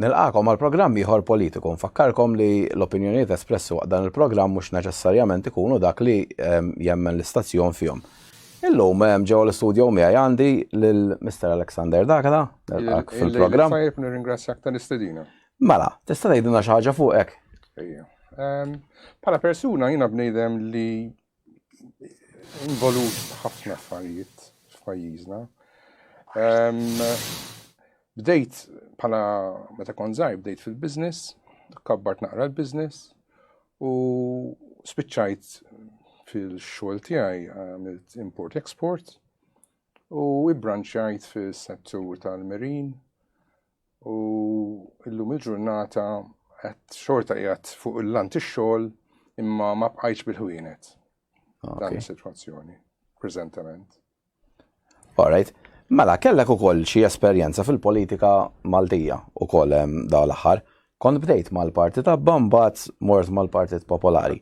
Nilqagħkom għal programm ieħor politiku. Nfakkarkom li l-opinjonijiet espressi waqt dan il-programm mhux neċessarjament ikunu dak li ehm, jemmen l-istazzjon fihom. Illum ehm, ġewwa l-istudio miegħi għandi lil Mr. Alexander Dakala, nilqak fil-programm. Tajjeb nirringrazzjak tal-istedina. Mela, tista' tgħidilna xi ħaġa fuqek? Ejja. Ehm, bħala persuna jiena bniedem li involut f'ħafna affarijiet f'pajjiżna. Bdejt bħala meta kont żgħir bdejt fil-business, kabbart naqra l-business u spiċċajt fil-xogħol tiegħi għamilt import-export u ibbranċjajt fis-settur tal-marine U illum il-ġurnata qed xorta qiegħed fuq il-lant ix-xogħol imma ma bqajtx bil-ħwienet. Dan is-sitwazzjoni preżentament. All right. Mela, kellek ukoll xi esperjenza fil-politika Maltija ukoll da l-aħħar. Kont bdejt mal-Partit Abba mbagħad mort mal-Partit Popolari.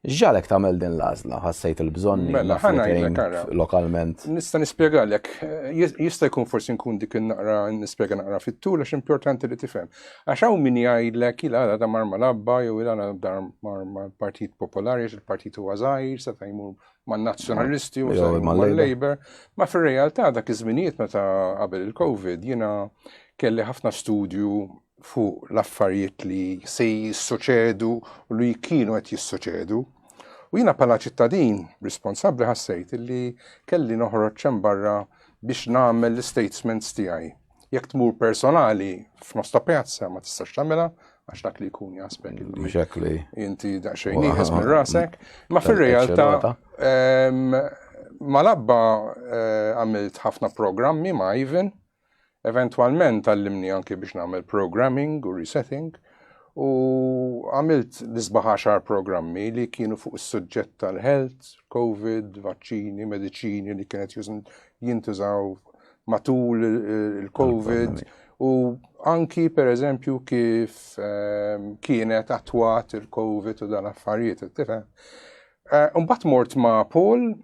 X'ġagħlek tagħmel din l-għażla? Ħassejt il-bżonn li Mela, ħa ngħidlek, ara. lokalment? Nista' nispjegalek, jista' jkun forsi nkun dik in-naqra nispjega naqra fit-tul għax importanti li tifhem. Għax hawn min jgħidlek il għala da mar mal-Abba jew il għala dar mar mal-Partit Popolari għax il-partit huwa żgħir, seta' jmur man-Nazzjonalisti u Jew seta' jmur mal-Labour. mal-Labour. Ma fir-realtà dak iż-żminijiet meta qabel il-Covid jiena kelli ħafna studju fuq l-affarijiet li se jissoċedu u li kienu qed jissoċedu. U jiena bħala ċittadin responsabbli ħassejt li kelli noħroġ hemm barra biex nagħmel l-statements tiegħi. Jekk tmur personali f'nofs ta' pjazza ma tistax tagħmilha għax dak li jkun jaħsbek li Mhux hekk li inti daqsxejn nieqes minn rasek. Ma fir-realtà mal-abba eh, għamilt ħafna programmi ma' Ivan Eventwalment għallimni anki biex nagħmel programming u resetting u għamilt l-isbaħ għaxar programmi li kienu fuq is-suġġett tal-health, COVID, vaċċini, mediċini li kienet jintużaw matul il-COVID u anki per eżempju kif ehm, kienet attwat il-COVID u dan affarijiet, tifhem. Eh, mbagħad mort ma' Paul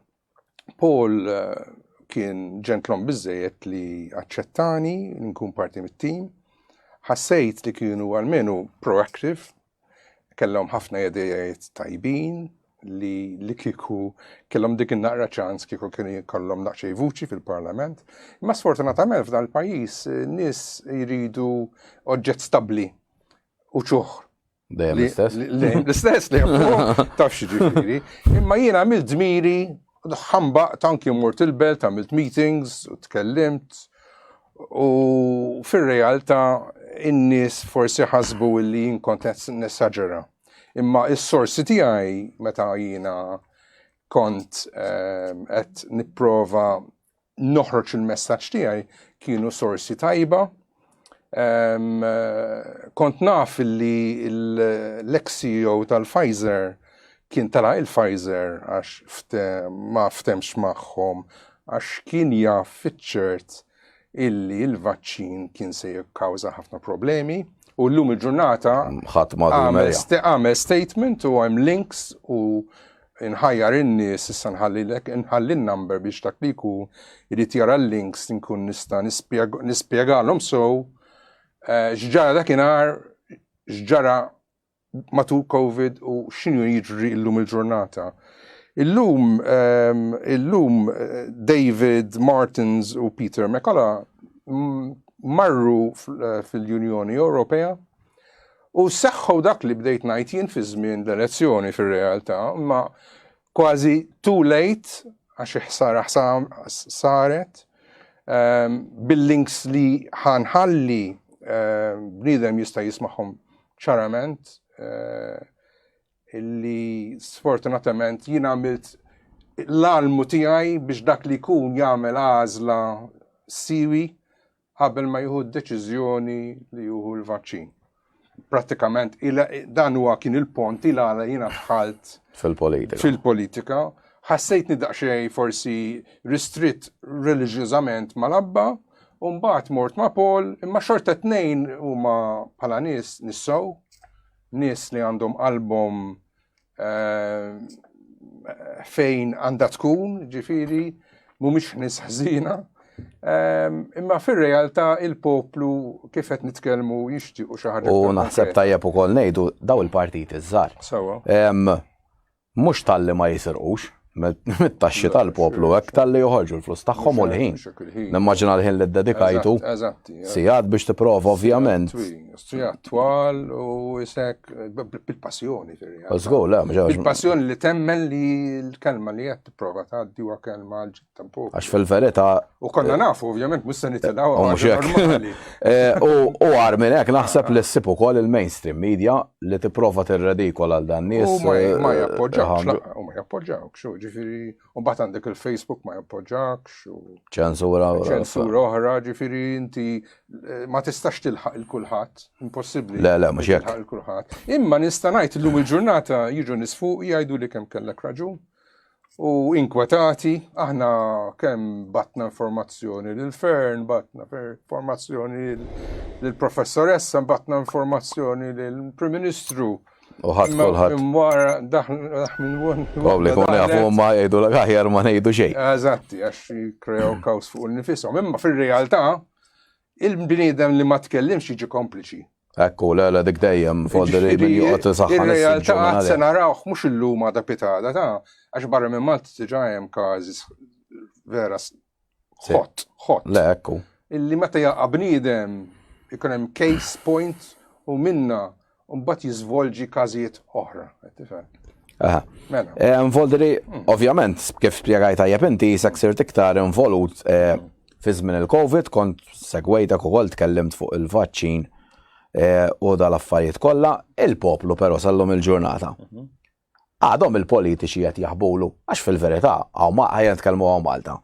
Paul eh, kien ġentlon biżejjed li aċċettani li nkun parti mit-tim. Ħassejt li kienu għalmenu proactive, kellhom ħafna idejiet tajbin li li kieku kellhom dik in-naqra ċans kieku kienu jkollhom daqsxejn vuċi fil-Parlament. Imma sfortunatament f'dan il-pajjiż nies jridu oġġett stabbli u ċuħ Dejjem l-istess? L-istess li taf ġifieri. Imma jiena għamilt dmiri, ħambaq anki mort il-belt, għamilt meetings, u tkellimt, u fir-realtà in-nies forsi ħasbu li jien kont qed nesaġera. Imma s-sorsi tiegħi meta jiena kont ehm, qed nipprova noħroġ il-messaġġ tiegħi kienu sorsi tajba. Um, kont naf li l-ex CEO tal-Pfizer kien tala il-Pfizer għax ma ftemx magħhom għax kien jaf fiċ-ċert illi l-vaċċin kien se jikkawża ħafna problemi u llum il-ġurnata ħadd ma għamel statement u hemm links u Inħajjar in-nies issa nħallilek inħalli n-number biex dak li jkun irid jara l-links nkun nista' nispjegalhom sew eh, x'ġara dakinhar, x'ġara matul COVID u x'inhu jiġri llum il-ġurnata. Illum, ehm, illum eh, David Martins u Peter McCullough marru eh, fil-Unjoni Ewropea U seħħu dak li bdejt ngħid jien fi żmien l-elezzjoni fir-realtà, imma kważi too late għax ħsara saret ehm, bil-links li ħanħalli ehm, bniedem jista' jismagħhom ċarament eh, illi sfortunatament jien għamilt l-almu tiegħi biex dak li jkun jagħmel għażla siwi qabel ma jieħu d-deċiżjoni li jieħu l-vaċċin. Prattikament dan huwa kien il-pont il għala jiena dħalt fil-politika. Fil-politika. Ħassejtni daqsxejn forsi ristritt reliġjużament mal-abba, u mbagħad mort ma' Paul, imma xorta tnejn huma bħala nies nissew, nies li għandhom qalbhom eh, fejn għandha tkun, ġifieri mhumiex nies ħżiena. Ehm, imma fir-realtà il-poplu kif qed nitkellmu jixtiequ xi ħaġa. U naħseb tajjeb ukoll ngħidu daw il-partiti żgħar. Sewwa. Ehm, Mhux talli ma jisirqux mit-taxxi tal-poplu hekk talli joħorġu l-flus tagħhom u l-ħin. Nimmaġina l-ħin li ddedikajtu. Sigħat biex tipprova ovvjament. Sigħat twal u isek bil-passjoni fir-realtà. Żgur, le, mhux Bil-passjoni li temmen li l-kelma li qed tipprova tgħaddi huwa kelma għal Tampo. Għax fil-verità. U konna nafu, ovvjament, mhux se nitilgħu. U mhux hekk. Eh, u għar minn hekk naħseb li ssib ukoll il-mainstream media li tipprova tirredikola għal dan nies. U ma eh, jappoġġawx, u ma jappoġġawx, u ġifieri, u mbagħad għandek il-Facebook ma jappoġġawx. Ċensura. Ċensura oħra, ġifieri inti eh, ma tistax tilħaq il-kulħadd, impossibbli. Le, le, mhux hekk. Il-kulħadd. Imma nista' ngħid illum il-ġurnata jiġu nies fuq jgħidu li kemm kellek raġun u inkwetati, aħna kemm batna informazzjoni lil Fern, batna informazzjoni lill-professoressa, batna informazzjoni lill-Prim Ministru. U ħadd kulħadd. Imwara daħ minn won. Probabli kun jafu ma jgħidu l aħjar ma ngħidu xejn. Eżatti, għax jikrew kaws fuq nifisom. Imma fir-realtà, il-bniedem li ma tkellimx jiġi kompliċi. Ekku, le, le, dik dejjem, folderi min joqgħod isaħħan. Ir-realtà qatt se narawh mhux illum għada pitada ta' għax barra minn Malta diġà hemm każi vera hot, hot. Le, ekku. Illi meta jaqa' bniedem ikun hemm case point u minna u mbagħad jiżvolġi każijiet oħra, qed tifhem? Aha. Mela. Eh, Volderi, hmm. ovvjament, kif spjegajt tajjeb inti, jisek sirt iktar involut eh, hmm. fi żmien il-Covid, kont segwejtek ukoll tkellimt fuq il-vaċċin eh, u dal-affarijiet kollha, il-poplu però sallum il-ġurnata. Mhm. Għadhom il-politiċi qed jaħbulu, għax fil-verità, hawn ma ħajja nitkellmu hawn Malta.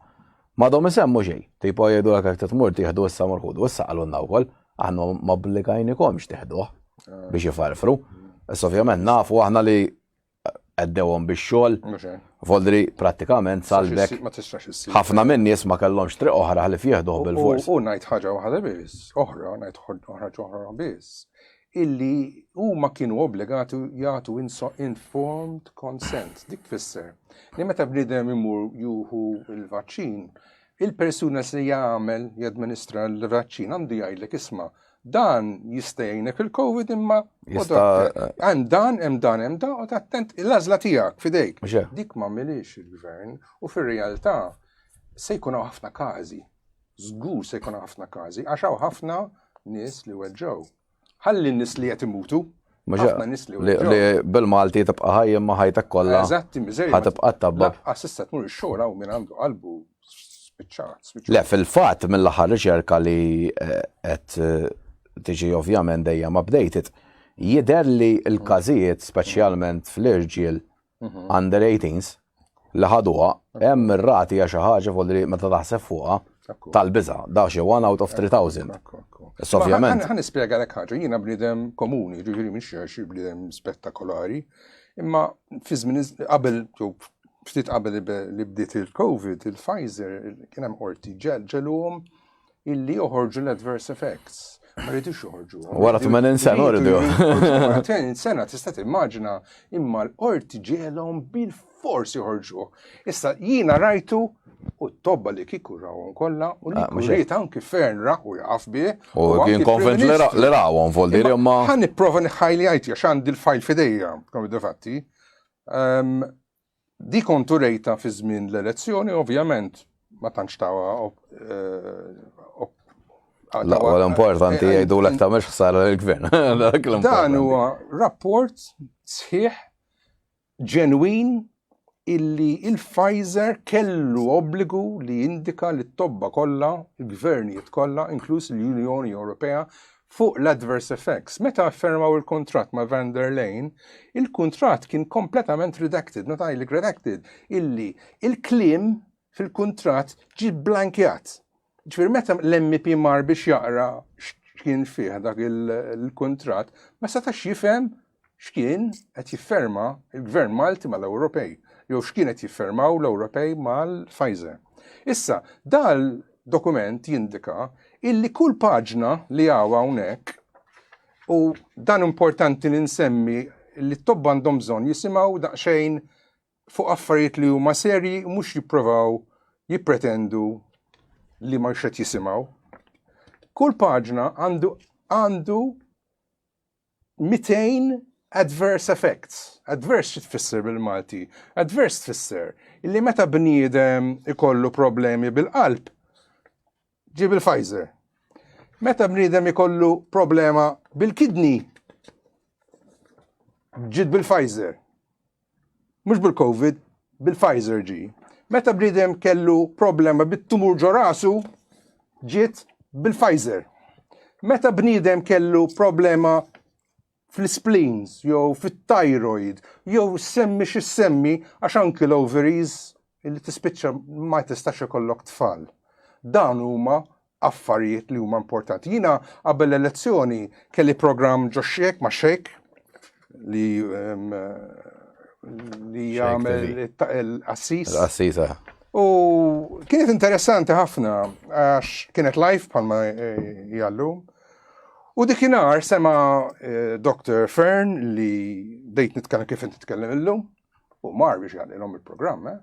M'għadhom isemmu xejn, tipo jgħidulek jekk tmur tieħdu issa mur ħudu, issa qalulna wkoll, aħna ma obbligajnikomx teħduh ah. biex ifarfru. Issa ovvjament nafu aħna li għeddewhom bix-xogħol. Voldri prattikament salbek. Ħafna minn nies ma kellhomx triq oħra ħlif jieħduh bil-fors. U ngħid ħaġa waħda biss, oħra, ngħid ħaġa oħra biss illi huma kienu obbligati jagħtu informed consent. Dik tfisser li meta bniedem imur juhu il-vaċċin, il-persuna se jagħmel jadministra l-vaċċin għandu jgħidlek isma' dan jista' jgħinek il-COVID imma hemm dan, hemm dan, hemm dan, u attent l-għażla tiegħek fidejk. Dik ma milix il-gvern u fir-realtà se jkun hawn ħafna każi. Żgur se jkun hawn ħafna każi għax hawn ħafna nies li weġġew. Ħalli n-nies li qed imutu. Ħafna nies li Li bil-Malti tibqa' ħaj imma ħajtek kollha. Eżatti, miżerja. Ħa tibqa' tabbab. Lanqas issa tmur ix-xogħol hawn min għandu qalbu spiċċat. Le, fil-fatt mill-aħħar riċerka li eh, qed eh, tiġi ovvjament dejjem updated, jidher li l-każijiet speċjalment fl-irġiel mhm. under 18s li ħaduha hemm ir-rati għax xi ħaġa fuq li meta taħseb fuqha tal-biża' da xi one out of 3000. Issa ovvjament. Ħa nispjegalek ħaġa, jiena bniedem komuni, ġifieri mhix xi bniedem spettakolari, imma fi żmien qabel ftit qabel li bdiet il-Covid, il-Pfizer kien hemm qorti ġeluhom illi joħorġu l-adverse effects. Ma rridux joħorġu. Wara 80 sena rridu. Wara 80 sena tista' timmaġina imma l-qorti ġelhom bil-fors joħorġu. Issa jiena rajtu u t-tobba li kiku rawhom kollha u li ah, rrid anki fern ra u jaf bih. U kien konvent li rawhom voldir imma. Ħa nipprova nħajli għax għandi l-fajl fidejja, kom fatti. Ehm, Di kont urejta fi żmien l-elezzjoni, ovvjament ma tantx tawa eh, L-aqwa l-importanti eh, jgħidu l ta' mhux ħsara lill-gvern. Dan huwa rapport sħiħ ġenwin illi il-Pfizer kellu obbligu li jindika li t-tobba kollha, il-gvernijiet kollha, inkluż l-Unjoni Ewropea, Fuq l-adverse effects, meta affermaw il-kuntratt ma' Van der Leyen, il-kuntratt kien kompletament redacted, meta ngħidlek redacted, illi il-kliem fil-kuntratt ġie blankjat. Ġifieri meta l-MEP mar biex jaqra x'kien fih dak il-kuntratt, ma setax jifhem x'kien qed jifferma l-Gvern Malti mal-Ewropej jew x'kien qed jiffermaw l-Ewropej mal-Pfizer. Issa, dal-dokument jindika illi kull paġna li hawn hawnhekk u dan importanti li nsemmi li t-tobba għandhom bżonn jisimgħu daqsxejn fuq affarijiet li huma serji u mhux jipprovaw jippretendu. li ma qed jisimgħu. Kull paġna għandu għandu 200 adverse effects. Adverse xi tfisser bil-Malti? Adverse tfisser illi meta bniedem ikollu problemi bil-qalb, ġib il-Pfizer. Meta bniedem ikollu problema bil-kidney, ġid bil-Pfizer. Mhux bil-Covid, bil-Pfizer ġi. Meta bniedem kellu problema bit-tumur ġo rasu, ġiet bil-Pfizer. Meta bniedem kellu problema fl-spleens jew fit-thyroid jew semmi xi semmi għax anki l-ovaries illi tispiċċa ma tistax ikollok tfal. Dan huma affarijiet li huma importanti. Jiena qabel l-elezzjoni kelli programm ġo xek ma' xek li li jagħmel il-qassis. Il-qassis, eh. U kienet interessanti ħafna għax kienet live bħalma eh, jallu. U dikinhar sema eh, Dr. Fern li bdejt nitkellem kif inti titkellem illum u mar biex jgħallilhom il-programm, eh?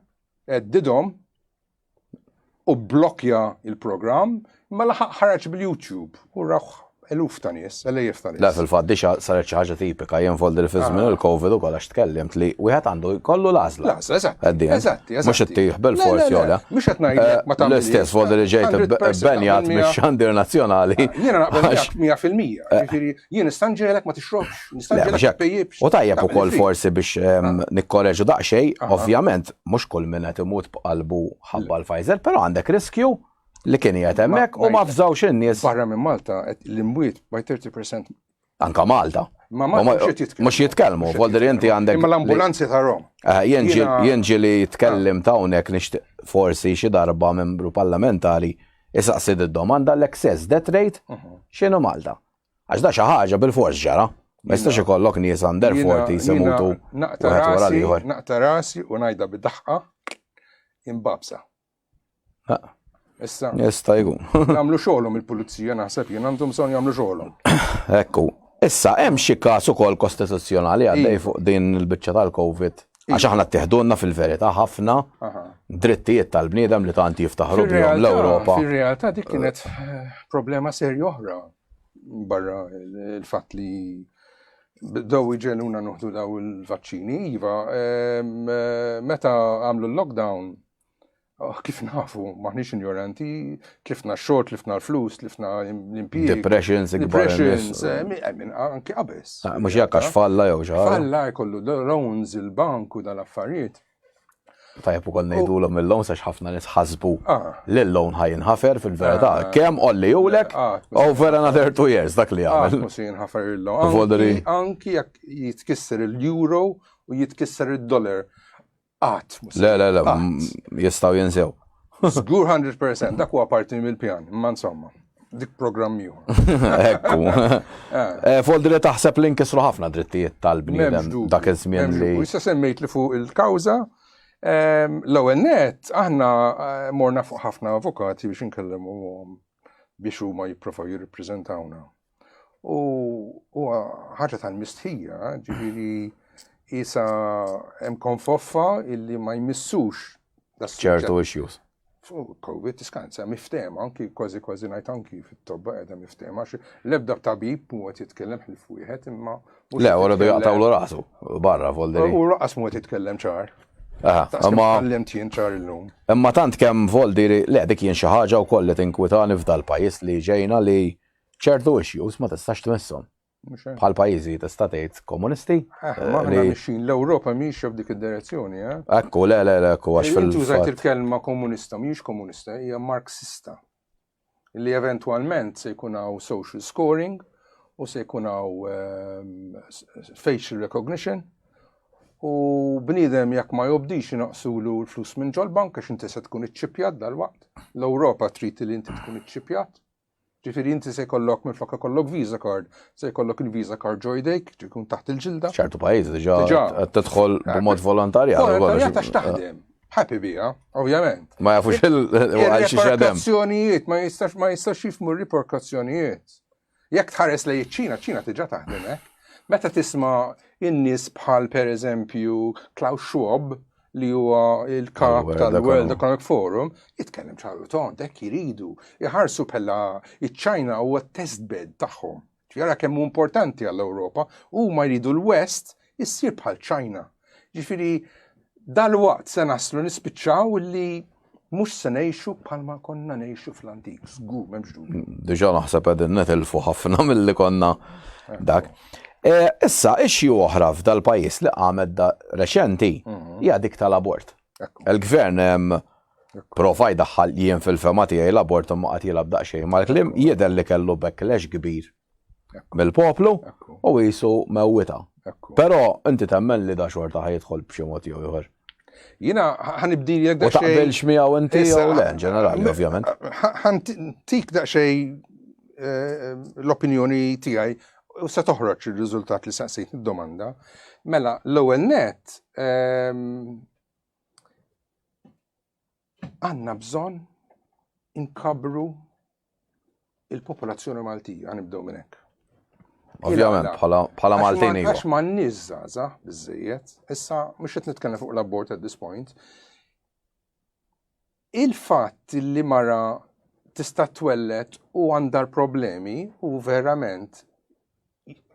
Eddidhom u blokja il-programm, imma laħaq ħareġ bil-YouTube u raħ eluf ta' nies, elejjef ta' nies. Le, fil-fatt di saret xi ħaġa tipika, jien foldi li fi żmien ah. il-Covid ukoll għax tkellimt li wieħed għandu jkollu l-għażla. L-għażla, eżatt. Eżatt, eżatt. Mhux ittih bil-fors jew le. Mhux qed ngħidlek ma tagħmel. L-istess foldi li ġejt benjat mix-xandir nazzjonali. Ah, jiena naqbel miegħek 100%. Eh. Ġifieri jien nista' nġegħlek ma tixrobx, nista' nġegħlek tpejjibx. U tajjeb ukoll forsi biex ehm, ah. nikkoreġu daqsxejn, ovvjament mhux kull min qed imut b'qalbu ħabba l-Pfizer, però għandek riskju li kien qiegħed hemmhekk u ma fżawx in-nies. Barra minn Malta l-imwiet by 30%. Anka Malta. Ma Malta mhux jitkellmu. Mhux jitkellmu, volder inti għandek. Imma l-ambulanzi ta' Rom. Eh, jien ġieli tkellim ta' hawnhekk nixtieq forsi xi darba membru parlamentari isaqsi d-domanda l-excess death rate mhm. x'inhu Malta. Għax da xi ħaġa bil-fors ġara. Ma jistax ikollok nies under 40 semutu. Naqta rasi, naqta rasi u ngħidha bid-daħqa imbabsa. Issa. Jista' jkun. Jagħmlu xogħolhom il-pulizija naħseb jien għandhom bżonn jagħmlu xogħolhom. Ekku. Issa hemm xi każ ukoll kostituzzjonali għaddej fuq din il-biċċa tal-COVID. Għax aħna tieħdulna fil-verità ħafna drittijiet tal-bniedem li tant jiftaħru bihom l-Ewropa. Fir-realtà dik kienet eh, problema serja oħra barra il-fatt li bdew iġeluna nuħdu daw il-vaċċini, iva, eh, meta għamlu l-lockdown, oh, kif nafu, maħniex ignoranti, tlifna x-xogħol, tlifna l-flus, tlifna l-impjieg. Depressions, Depressions, eh, eh, anki qabes. Ah, mhux jekk għax falla jew xi Falla jkollu loans il-bank u dal-affarijiet. Tajjeb ukoll ngħidulhom il-loans għax ħafna nies ħasbu ah. li l-loan ħaj jinħafer fil-verità. Ah. Kemm olli julek ah, over another two years dak li għamel. Mhux jinħafer il-loan. Anki jekk jitkisser il-euro u jitkisser il-dollar. Qatt. Le, le, le, jistgħu jinsew. Żgur 100% dak huwa parti mill-pjan, imma insomma dik programm ieħor. Ekku. Eh. Eh, Foldi li taħseb li nkisru ħafna drittijiet tal-bniedem dak iż-żmien li. Issa semmejt li fuq il-kawża ehm, l-ewwel net aħna eh, morna fuq ħafna avukati biex inkellmuhom biex huma jipprovaw jirrippreżentawna. U huwa ħaġa tal-mistħija, ġifieri isa hemm konfoffa illi ma jmissux ċertu issues. Fuq COVID tiskanza miftema, anki kważi kważi ngħid anki fit-tobba qiegħda miftema, l-ebda tabib mhu qed jitkellem ħlief wieħed imma. Le, u rridu jaqtawlu rasu barra volderi. U raqas mhu qed jitkellem ċar. Ma tkellimt jien ċar illum. Imma tant kemm voldiri, le dik jien xi ħaġa wkoll li tinkwitani f'dal-pajjiż li ġejna li ċertu issues ma tistax tmisshom. Bħal pajjiżi tista' tgħid komunisti. Eh, ma aħna mixin l-Ewropa mhix f'dik id-direzzjoni, eh? Ekku, le, le, le, ekku, għax fil. Inti il-kelma komunista, mhijiex komunista, hija marxista. Li eventwalment se jkun hawn social scoring u se jkun hawn ehm, facial recognition u bniedem jekk ma jobdix inaqsulu l-flus minn ġol-bank għax inti se tkun iċċipjat dal-waqt. L-Ewropa trid li inti tkun iċċipjat. Ġifieri inti se jkollok minflok ikollok Visa card, se jkollok il-Visa card ġo jdejk, jkun taħt il-ġilda. ċertu pajjiżi diġà qed tidħol b'mod volontarjat. Volontarjat għax taħdem. Happy bija, ovvjament. Ma jafux il-riperkazzjonijiet, ma jistax ma jistax jifmu r-riperkazzjonijiet. Jekk tħares lejn iċ-Ċina, ċina diġà taħdem hekk. Meta tisma' in-nies bħal pereżempju Klaus Schwab. li huwa il-kap tal-World Economic Forum, jitkellem ċaru tond, hekk jiridu, iħarsu bħala iċ-Ċina huwa test bed tagħhom. Jara kemm hu importanti għall-Ewropa, huma jridu l-West issir bħal Ċina. Ġifieri dalwaqt se naslu nispiċċaw li mhux se ngħixu bħalma konna ngħixu fl-antik, żgur m'hemmx dubju. Diġà naħseb qegħdin netilfu ħafna milli konna dak. E, issa, issue oħra f'dal-pajjiż li qamet da reċenti mhm. hija dik tal-abort. Il-gvern prova jdaħħal jien fil-fema tiegħi l-abort imma qed jilgħab daqsxejn mal-kliem jidher li kellu backlash kbir mill-poplu u jisu mewwita. Però inti temmen li da xorta ħajidħol b'xi mod jew ieħor. Jiena ħanibdi jekk daqsxejn. U taqbilx miegħu inti jew le, ġenerali, ovvjament. Ħantik daqsxejn eh, l-opinjoni tiegħi u se toħroġ ir-riżultat li saqsejt id-domanda. Mela, l-ewwel net ehm, għandna bżonn inkabru il-popolazzjoni Maltija, nibdew minn hekk. Ovvjament, bħala Maltin iva. Għax m'għandniex żgħażagħ biżejjed, issa mhux qed nitkellem fuq l-abort at this point. Il-fatt li mara tista' twellet u għandha problemi u verament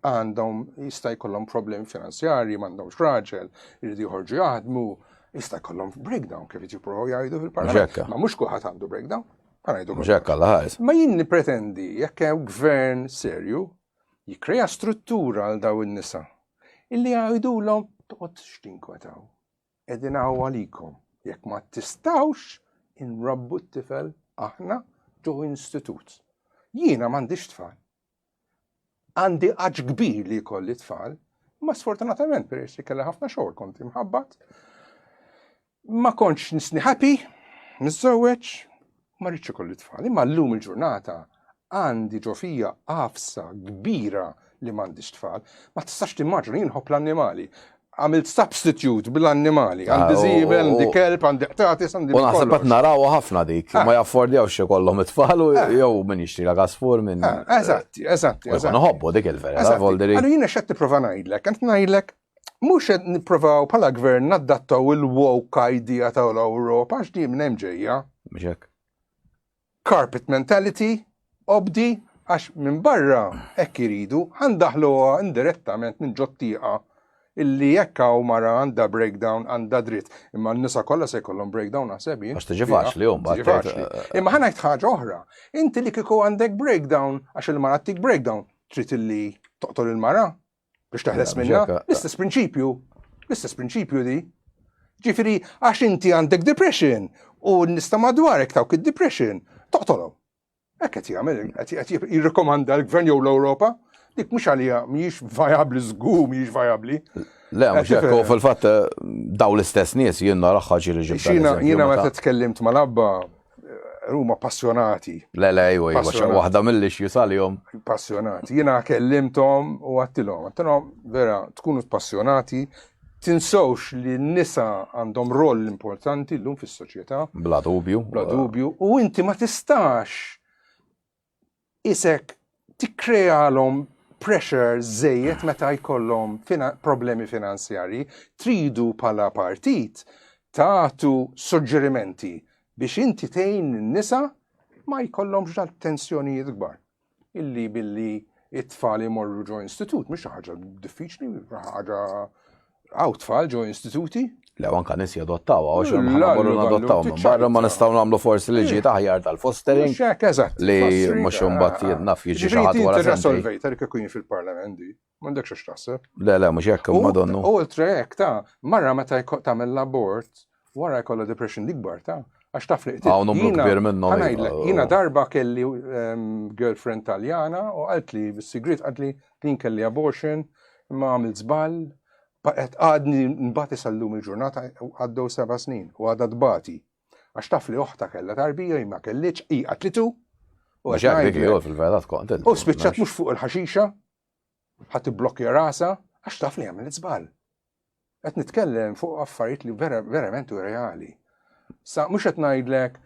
għandhom jista' jkollhom problemi finanzjarji, m'għandhomx raġel, jridu joħorġu jaħdmu, jista' jkollhom breakdown kif jippruvaw jgħidu fil-parlament. Ma mhux kulħadd għandu breakdown. Mhux hekk alla ħares. Ma jien nippretendi jekk hemm gvern serju jikkrea struttura għal daw in-nisa illi jgħidulhom toqgħodx tinkwetaw. Qegħdin hawn għalikom. Jekk ma tistgħux inrabbu t-tifel aħna ġo istitut. Jiena m'għandix tfal. Għandi għaġ kbir li jkolli tfal, ma sfortunatament peress li kelli ħafna xogħol kont imħabbat. Ma kontx nisni happy, miżżewweġ, ma rridx ikolli tfal. Imma llum il-ġurnata għandi ġo fija għafsa kbira li m'għandix tfal. Ma tistax timmaġina jien nħobb l-annimali għamilt substitute bil-annimali. Ah, għandi żiebel, għandi kelb, għandi qtatis, għandi. U naħseb qed naraw ħafna dik, ah. ma jaffordjawx ikollhom it-tfal u ah. jew min jixtri la gasfur minn. Eżatti, eżatti. U nħobbu dik il-vera, voldiri. Għallu jiena x'qed tipprova ngħidlek, qed ngħidlek mhux qed nipprovaw bħala gvern naddattaw il-woke idea tal-Ewropa għax di minn hemm ġejja. Mhux hekk. Carpet mentality, obdi, għax minn barra hekk iridu, ħa ndaħħluha indirettament minn ġot-tieqa illi jekk hawn mara għandha breakdown għandha dritt. Imma n-nisa kollha se jkollhom breakdown naħseb jien. Għax tiġi faċli hu mbagħad. Tiġi faċli. Eh, eh. Imma ħa ngħid ħaġa oħra. Inti li kieku għandek breakdown għax il-mara tik breakdown, trid illi toqtol il-mara? biex teħles minna. L-istess prinċipju, l-istess prinċipju di. Ġifieri għax inti għandek depression u nista' madwarek tawk id-depression, toqtolhom. Hekk qed jagħmel, qed jirrikomanda l-gvern jew l-Ewropa, dik mhux għalija mhijiex vijabbli żgur mhijiex vijabbli. Le, mhux hekk, u fil-fatt eh, daw l-istess nies jien naraħħa ġieli ġibta. Jiena meta tkellimt mal-abba huma passjonati. Le, le, ejwa, ejwa, waħda mill-issues għalihom. Passjonati. Jiena kellimthom u għattilhom. Għattilhom, vera, tkunu passjonati, tinsewx li n-nisa għandhom roll importanti llum fis-soċjetà. Bla dubju. Bla dubju. U inti ma tistax isek tikkrealhom pressure żejjed meta jkollhom fina problemi finanzjarji, tridu bħala partit tagħtu suġġerimenti biex inti tgħin lin-nisa ma jkollhomx dal-tensjonijiet kbar. Illi billi it-tfal imorru ġo istitut, mhix xi ħaġa diffiċli, ħaġa Hawn tfal ġo istituti? Le, anka nies jadottaw, għax aħna morru nadottaw minn barra ma nistgħu nagħmlu forsi liġijiet aħjar tal-fostering. Hekk, eżatt. Li mhux imbagħad ah, ah. naf jiġi xi ħadd wara. Tirresolvejt għalik ikun fil-parlament di. M'għandekx għax taħseb. Le, le, mhux hekk imma donnu. U oltre hekk ta' marra meta tagħmel l-abort, wara jkollha depression ikbar ta' għax taf li Hawn numru kbir minnhom. Iva. Jiena darba kelli ehm, girlfriend Taljana u qaltli bis-sigriet qaltli din kelli abortion imma għamilt żball Baqgħet għadni nbati sal-lum il-ġurnata għaddew seba' snin u għadha tbati. Għax taf li oħta kellha tarbija hi ma kellitx, hi qatlitu. U Mhux hekk dik jew fil-verità tkun U spiċċat mhux fuq il-ħaxixa, ħa tibblokkja rasha għax taf li għamilet żball. Qed nitkellem fuq affarijiet li verament u reali. Sa mhux qed ngħidlek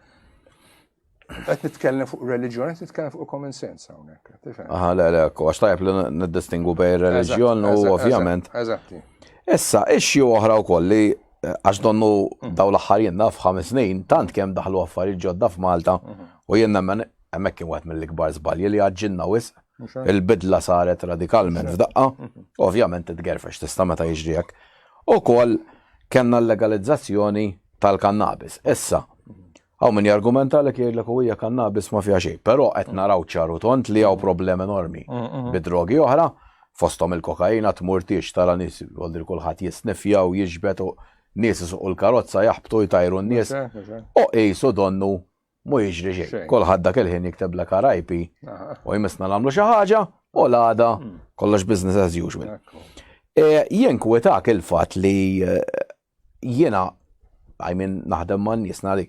qed nitkellem fuq reliġjon, qed nitkellem fuq common sense hawnhekk. Tifhem? Aha, le, le, għax tajjeb li niddistingu bejn reliġjon u ovvjament. Eżatti. Issa, issue oħra wkoll li Għax donnu mm. daw l-aħħar jien naf ħames snin, tant kemm daħlu affarijiet ġodda f'Malta mhm. u jien nemmen hemmhekk kien wieħed mill-ikbar żbalji li għaġġilna wisq. Il-bidla saret radikalment f'daqqa, mhm. ovvjament titgerfex tista' meta jiġri hekk. Ukoll kellna l-legalizzazzjoni tal-kannabis. Issa, hawn min jargumenta li jgħidlek u hija kannabis ma fiha xejn, però qed naraw ċar u tond li hawn problemi enormi bi drogi oħra, fosthom il-kokaina tmur tiex tara nies għoldir kulħadd jisnifja u jiġbed u nies isuqu l-karozza jaħbtu jtajru n-nies. U qisu donnu mu jiġri xejn. Kulħadd dak il-ħin jikteblek RIP u jmissna nagħmlu xi ħaġa u l-għada hmm. kollox business as usual. E, Jinkwetak il-fatt li e, jiena I mean naħdem ma' nies nari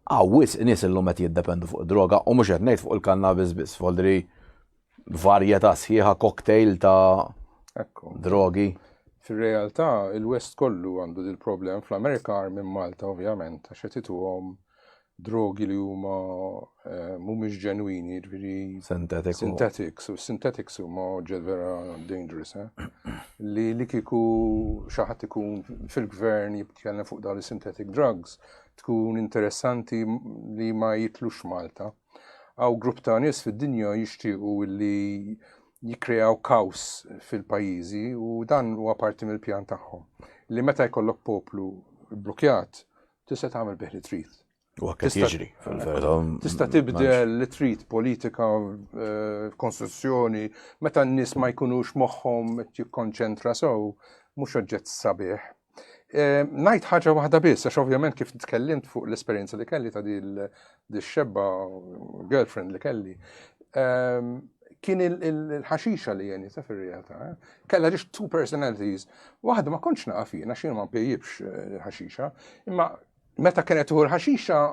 hawn wisq nies illum qed jiddependu fuq droga u mhux qed ngħid fuq il-kannabis biss, foldri varjetà sħiħa cocktail ta' drogi. Fir-realtà il-West kollu għandu dil problem fl-Amerika agħar minn Malta ovvjament għax qed ituhom drogi li huma eh, mhumiex ġenwini, jiġifieri Synthetics. Synthetics, u synthetics huma oġġett vera dangerous, eh? Li li kieku xi ħadd ikun fil-gvern jitkellem fuq dawn synthetic drugs, tkun interessanti li ma jitlux Malta. Hawn grupp ta' nies fid-dinja jixtiequ li jikkreaw kaos fil-pajjiżi u dan huwa parti mill-pjan tagħhom. Li meta jkollok poplu blukjat, tista' tagħmel bih li trid. U hekk qed jiġri fil-verità. Tista' tibdel li trid politika, eh, konstituzzjoni, meta n-nies ma jkunux moħħhom qed jikkonċentra sew, mhux oġġett sabiħ. Eh, ngħid ħaġa waħda biss, għax ovvjament kif tkellimt fuq l-esperjenza li kelli ta' dil xebba girlfriend li kelli. Ehm, kien il-ħaxixa li jeni ta' fil-realtà. Eh? Kella ġiex two personalities. Waħda ma kontx naqaf jien għax jien ma npejjibx eh, il-ħaxixa, imma meta kienet tuħu l-ħaxixa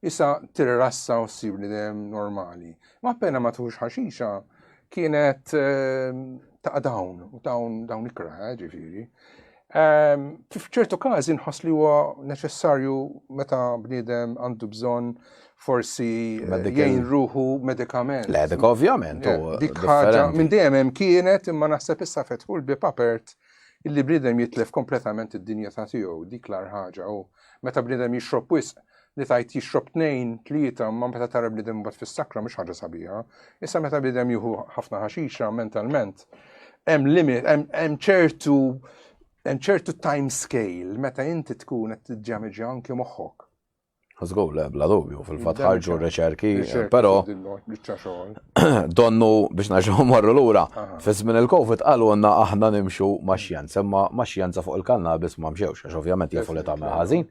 issa tirrassa u ssir bniedem normali. Ma appena ma tuħux ħaxixa kienet eh, ta' dawn, u dawn dawn ikra, eh, ġifieri. Ehm, f'ċertu każi nħoss li huwa neċessarju meta bniedem għandu bżonn forsi eh, jgħin ruħu medikament. Le, dik ovvjament. Dik ħaġa minn dejjem hemm kienet imma naħseb issa fetħu l-bib apert illi bniedem jitlef kompletament id-dinjità tiegħu, dik l ħaġa u meta bniedem jixrob wisq li tajt jixrob tnejn, tlieta, ma meta tara bniedem mbagħad fis-sakra mhux ħaġa sabiħa. Issa meta bniedem jieħu ħafna ħaxixa mentalment, hemm limit, hemm ċertu hemm ċertu time scale meta inti tkun qed tiġġamiġa anke moħħok. Żgur, le, bla dubju, fil-fatt ħarġu r-riċerki, però donnu biex naġgħu morru lura. Fi żmien il-Covid qalu għandna aħna nimxu ma' xjenza, imma ma' xjenza fuq il-kannabis ma mxewx, għax ovvjament jafu li tagħmel ħażin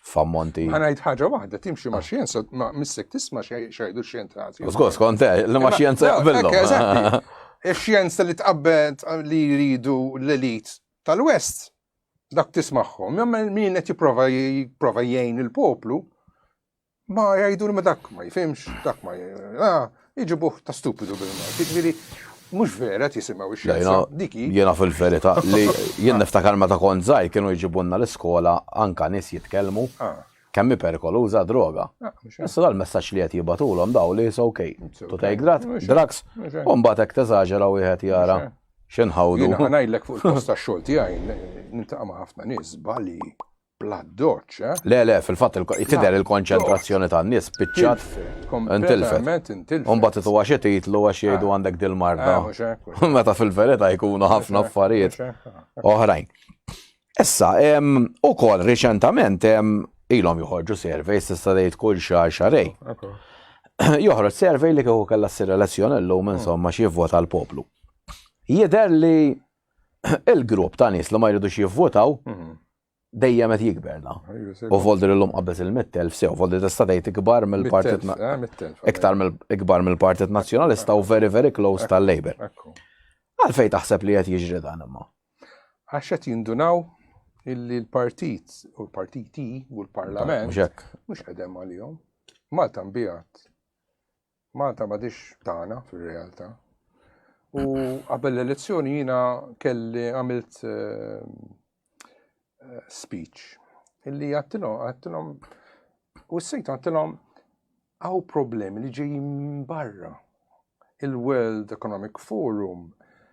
f'ammonti. Ħa ngħid ħaġa waħda, timxi ma' xjenza, ma missek tisma' xejdu xjenzati. Żgur, skont eh, li ma' xjenza jaqbillhom. Ix-xjenza li tqabbel li jridu l-elit tal-West dak tismagħhom, imma min qed jipprova jipprova jgħin il-poplu, ma jgħidu li ma dak ma jifhimx, dak ma ah, jġibuh ta' stupidu bil-Malti. Ġifieri mhux vera qed jisimgħu ix-xjenza. Dik Jiena fil-verità li jien niftakar meta kont żgħir kienu jġibulna l-iskola anka nies jitkellmu ah. kemm hi perikoluża droga. Ah, Issa dal-messaġġ li qed jibgħatulhom daw li is okay to take drugs, u mbagħad hekk teżaġera wieħed jara. X'inħawdu? Jiena ngħidlek fuq il-post tax-xogħol tiegħi niltaqa' ma' ħafna nies żbalji bl-addoċċ, eh? Le, le, fil-fatt tidher il-konċentrazzjoni tan-nies spiċċat. Intilfet. Intilfet. U mbagħad ituha xi titlu għax jgħidu ah. għandek dil-marda. Ah, Meta fil-verità jkunu ħafna affarijiet oħrajn. Issa, ukoll riċentament ilhom joħorġu surveys tista' tgħid kull xahar xahrejn. Joħroġ survey li kieku kellha ssir elezzjoni llum hmm. insomma xi jivvota l-poplu. Jidher li il-grupp ta' nies li ma jridux jivvotaw hmm. dejjem qed jikber da. U voldi llum qabeż il-mittelf sew, voldi tista' tgħid ikbar mill-Partit eh, iktar ikbar mill-Partit Nazzjonalista u very very close tal-Labour. Għalfejn taħseb li qed jiġri dan imma? Għax qed jindunaw illi l-partit u l-partiti u l-parlament mhux qegħdem għalihom. Malta nbigħat. Malta m'għadix tagħna fir-realtà. U qabel l-elezzjoni jiena kelli għamilt eh, speech illi għattilhom għattilhom u s-sejt għattilhom għaw problemi li ġejjin barra. Il-World Economic Forum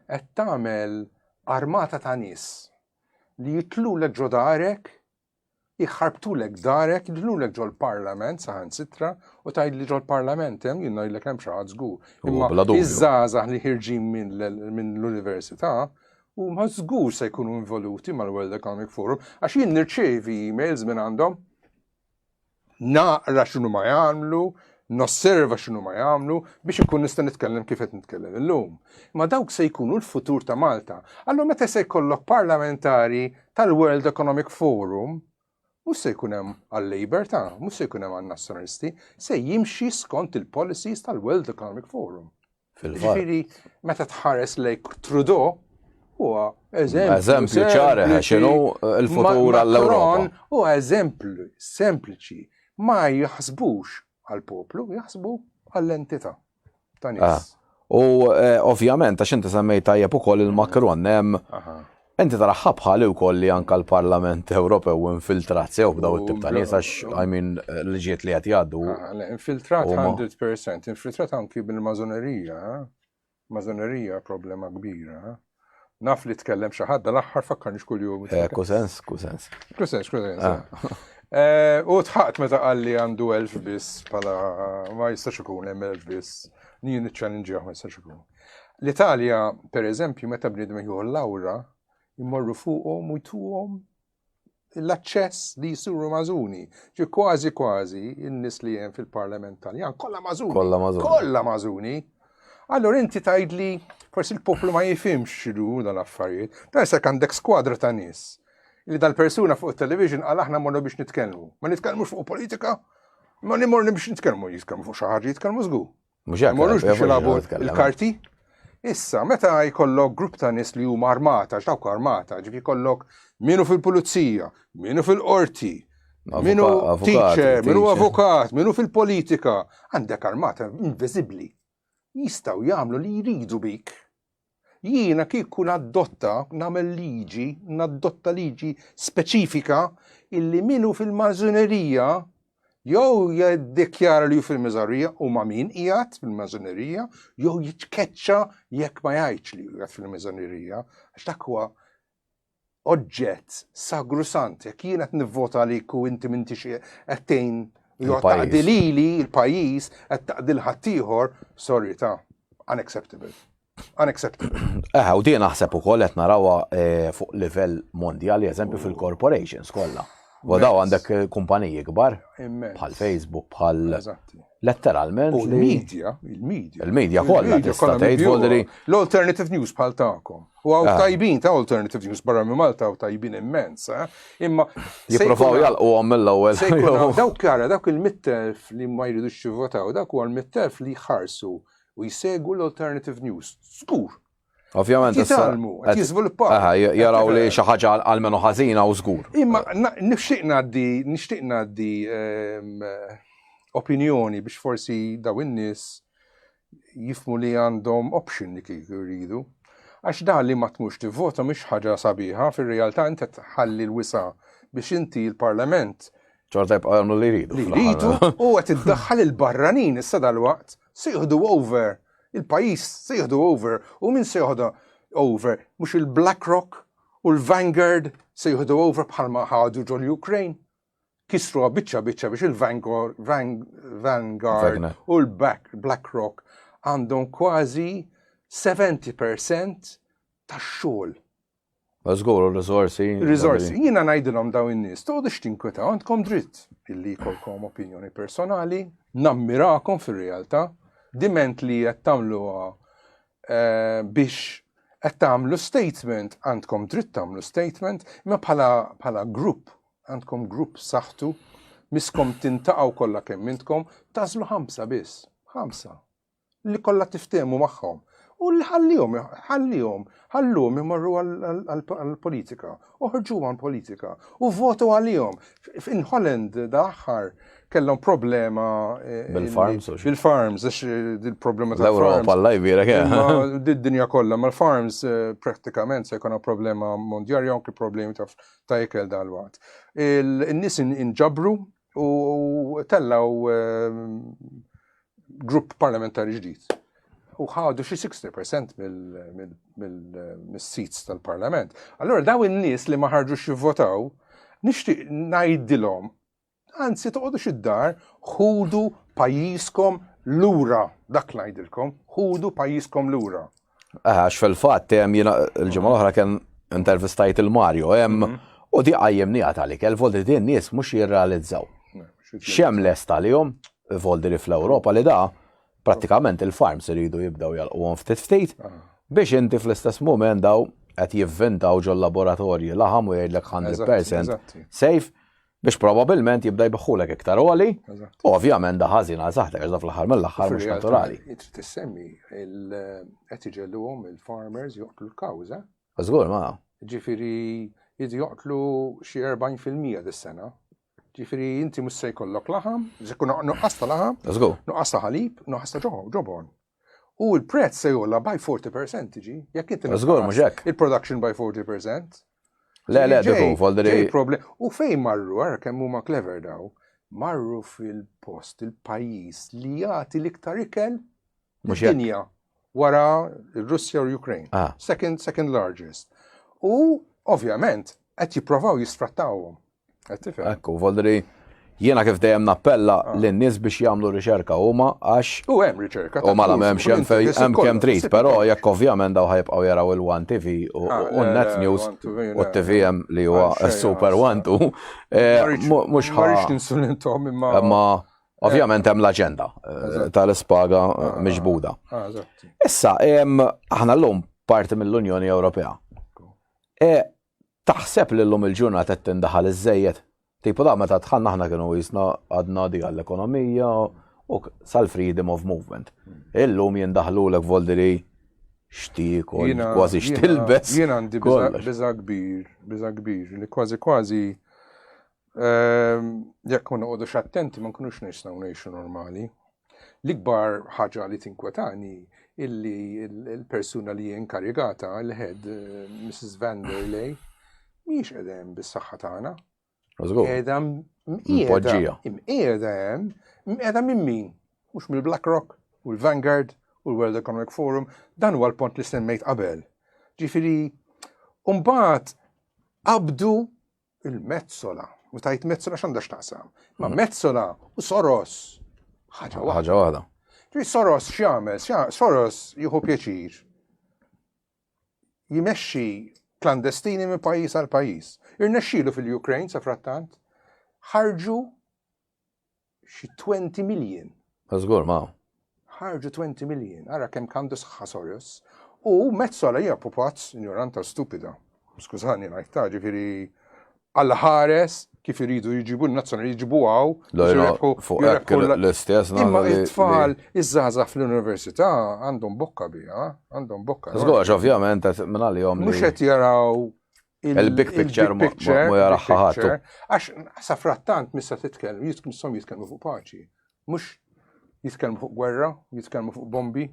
qed tagħmel armata ta' nies li jitlulek ġo darek. Jħarbtulek darek, jidħlulek ġol-parlament saħansitra u tgħid li ġol-parlament hemm jien ngħidlek hemm xi ħadd żgur. Imma iż-żgħażagħ li ħirġin minn l-università huma żgur se jkunu involuti mal-World Economic Forum għax jien nirċievi emails minn għandhom naqra x'inhu ma jagħmlu, nosserva x'inhu ma jagħmlu biex inkun nista' nitkellem kif qed nitkellem illum. Ma dawk se jkunu l-futur ta' Malta. Allura meta se jkollok parlamentari tal-World Economic Forum, mhux se jkun hemm għal-Labour ta' mhux se jkun hemm għan-Nazzjonalisti, se jimxi skont il-policies tal-World Economic Forum. Ġifieri, meta tħares lejk Trudeau, huwa eżempju. Eżempju ċar, x'inhu l-futur għall-Ewropa. Huwa eżempju sempliċi. Ma jaħsbux għall-poplu, jaħsbu għall-entità ta' nies. Ah. U eh, ovvjament, għax inti semmejt tajjeb ukoll il-Macron, hemm Inti taraħħa bħali wkoll li anka l-Parlament Ewropew infiltrat sew b'daw it-tip ta' nies għax I mean liġijiet li qed jgħaddu. Ah, infiltrat 100%, infiltrat anki bil-mażonerija. Eh? Mażonerija problema kbira. Eh? Naf li tkellem xi ħadd l-aħħar fakkarni kuljum. Eh, kusens, kusens. Kusens, kusens. Ah. U tħaqt meta qal li għandu elf biss bħala ma jistax ikun hemm elf biss. Nien niċċallinġjah ma jistax ikun. L-Italja, per eżempju, meta bniedem jieħu l-lawra, jmorru fuqhom u jtuhom l-aċċess li jisiru mażuni. Ġi kważi kważi in-nies li hemm fil-Parlament Taljan kollha mażuni. Kollha mażuni. Kollha mażuni. Allora inti tgħidli forsi l-poplu ma jifhimx x'inhu dal-affarijiet. Dan se għandek skwadra ta' nies li dal-persuna fuq it-television qal aħna morru biex nitkellmu. Ma nitkellmux fuq politika, ma nimorru biex nitkellmu, jitkellmu fuq xi ħaġa jitkellmu żgur. Mhux hekk. Morrux biex jilagħbu il-karti. Issa, meta jkollok grupp ta' nies li huma armata, x'dawk armata, ġifi jkollok minu fil-pulizija, minu fil-qorti, minu teacher, minu avukat, minu fil-politika, għandek armata inviżibbli. Jistgħu jagħmlu li jridu bik. Jiena kieku naddotta, nagħmel liġi, naddotta liġi speċifika illi minu fil-mażunerija jew jiddikjara li hu fil-miżarija u ma' min qiegħed fil-mażunerija, jew jitkeċċa jekk ma jgħidx li qiegħed fil-miżunerija, għax dak huwa oġġett sagrusant, jekk jien qed nivvota għalik u inti m'intix qed tgħin jew taqdi lili il-pajjiż qed taqdi l-ħaddieħor, sorry ta' unacceptable. Unacceptable. Eh, u din naħseb ukoll qed narawha eh, fuq livell mondjali, eżempju fil-corporations kollha. U daw għandek eh, kumpaniji kbar bħal Facebook, bħal letteralment. U l-media, il-media. Il-media kollha tista' tgħid voldri. L-alternative news bħal tagħkom. U għaw ah. tajbin ta' alternative news barra minn Malta u tajbin immens, eh? Imma jipprovaw jalqu għom mill-ewwel. Dawk kara, dawk il-mittelf li ma jridux jivvotaw, dawk huwa l-mittelf li jħarsu u jsegwu l-alternative news. Żgur, Ovvjament jitalmu, qed jiżviluppaw. Jaraw li xi ħaġa għalmenu ħażina u żgur. Imma nixtieq ngħaddi nixtieq ngħaddi ehm, opinjoni biex forsi daw in-nies jifmu li għandhom option li kieku jridu. Għax da li ma tmux tivvota mhix ħaġa sabiħa, fir-realtà inti tħalli l-wisa biex inti l-Parlament ċorta jibqgħu jagħmlu li jridu. Li jridu u qed iddaħħal il-barranin issa dalwaqt se jieħdu over Il-pajjiż se jieħdu over u min se joħodha over? Mhux il-BlackRock u l-Vanguard se jieħdu over bħalma ħadu ġol Ukraine? Kisruha biċċa biċċa biex il-Vanguard u l-BlackRock għandhom kważi 70% tax-xogħol. Ma żgur u riżorsi. Riżorsi. Jiena ngħidilhom daw in-nies, toqgħodux tinkwetaw, għandkom dritt illi jkollkom opinjoni personali, nammirakom fir-realtà, diment li qed tagħmluha eh, biex qed tagħmlu statement, għandkom dritt tagħmlu statement, imma bħala bħala grupp, għandkom grupp saħtu, miskom tintaqgħu kollha kemm intkom, tażlu ħamsa biss, ħamsa. li kollha tiftehmu magħhom. U li ħallihom, ħallihom, ħalluhom imorru għall-politika, uħorġu għall-politika u votu għalihom. In Holland dal-aħħar kellhom problema eh, bil-farms. Bil-farms, għax eh, il-problema tal L-Ewropa l jbirek. Eh. Id-dinja kollha, mal-farms prattikament se jkun problema mondjali anki problemi ta' ikel dal-waqt. Il-nies inġabru u tellaw grupp parlamentari ġdid. U ħadu xi 60% mill-seats tal-parlament. Allora daw in-nies li ma ħarġux jivvotaw, Nixtieq ngħidilhom, anzi toqgħodux id-dar, ħudu pajjiżkom lura, dak ngħidilkom, ħudu pajjiżkom lura. Eh, għax fil-fatt hemm jiena l-ġimgħa l-oħra kien intervistajt il-Mario hemm mhm. u di qajjimni għalik, il-voldi din nies mhux jirrealizzaw. X'hemm lest għalihom voldi li fl-Ewropa li da prattikament il-farms iridu jibdew jalquhom ftit ftit ah. biex inti fl-istess mument daw qed jivvintaw ġol laboratorji laħam u jgħidlek 100% safe biex probabilment jibda jbiħħulek iktar għoli, u ovvjament da ħażin għal saħħtek għax da fl-aħħar mill-aħħar mhux naturali. Trid tissemmi qed iġelluhom il-farmers joqtlu l-kawża. Żgur ma. Ġifieri jridu joqtlu xi 40% dis-sena. Ġifieri inti mhux se jkollok laħam, se jkun nuqqas ta' laħam, nuqqas ta' ħalib, nuqqas ta' ġobon. U l-prezz se jogħla by 40% tiġi, jekk inti. Żgur mhux hekk. Il-production by 40%. Le, le, diku, voldri. Problem. U fejn marru, ara kemm huma clever daw, marru fil-post, il-pajjiż li jagħti l-iktar ikel dinja wara r-Russja u l-Ukraine. Ah. Second, second largest. U ovvjament qed jipprovaw jisfrattawhom. Ekku, voldri, jiena kif dejjem nappella ah. lin-nies biex jagħmlu riċerka huma għax. U hemm riċerka. U mela m'hemmx hemm fej hemm kemm trid, però jekk ovvjament daw ħajbqgħu jaraw il-One TV u ah, Net News u t-TVM li huwa Super One tu. Eh, mhux ħa. ninsulintom imma. Imma ovvjament hemm l-aġenda eh, tal-ispaga eh, ah, miġbuda. Issa, aħna llum parti mill-Unjoni Ewropea. Taħseb li llum il-ġurnata qed tindaħal iżżejjed? Tipo da meta dħalna aħna kienu jisna għadna di għall-ekonomija u sal-freedom of movement. Illum jindaħlulek voldiri xtiekol, kważi xtilbes. Jiena għandi biża kbir, biża kbir, li kważi kważi ehm, jekk ma noqogħdux attenti ma nkunux nistgħu ngħixu normali. L-ikbar ħaġa li tinkwetani illi l-persuna li inkarigata, l-head, eh, Mrs. Van der Ley, mhijiex qiegħda hemm bis-saħħa tagħna. Qiegħda mqiegħda imqiegħda hemm, mqiegħda minn min? Mhux mill-BlackRock u l-Vanguard u l-World Economic Forum, dan huwa l-pont li semmejt qabel. Ġifieri, mbagħad qabdu il-Metsola. U tajt Metsola x'għandha x'taqsam. Ma mm. Metsola u Soros. Ħaġa waħda. Ħaġa waħda. Ġi Soros x'jagħmel? Soros jieħu pjaċir. Jimexxi klandestini minn pajjiż għal pajjiż. Irnexxielu fil-Ukraine sa frattant ħarġu xi 20 million. Żgur ma. Ħarġu 20 million, ara kemm kandu sħħa Soros. U Metsola hija pupazz ignoranta stupida. Skużani ngħid ta' ġifieri Alla ħares kif iridu jġibu n-nazzjonali jġibu għaw. Fuq l-istess. Imma it-tfal, iż-żgħażagħ fl-università għandhom bokka biha, għandhom bokka. Żgur, ovvjament, minn għalihom. Mhux qed jaraw Il-big picture ma jaraħħa ħadd. Għax sa frattant missa titkellem, jitmisshom jitkellmu fuq paċi. Mhux jitkellmu fuq gwerra, jitkellmu fuq bombi.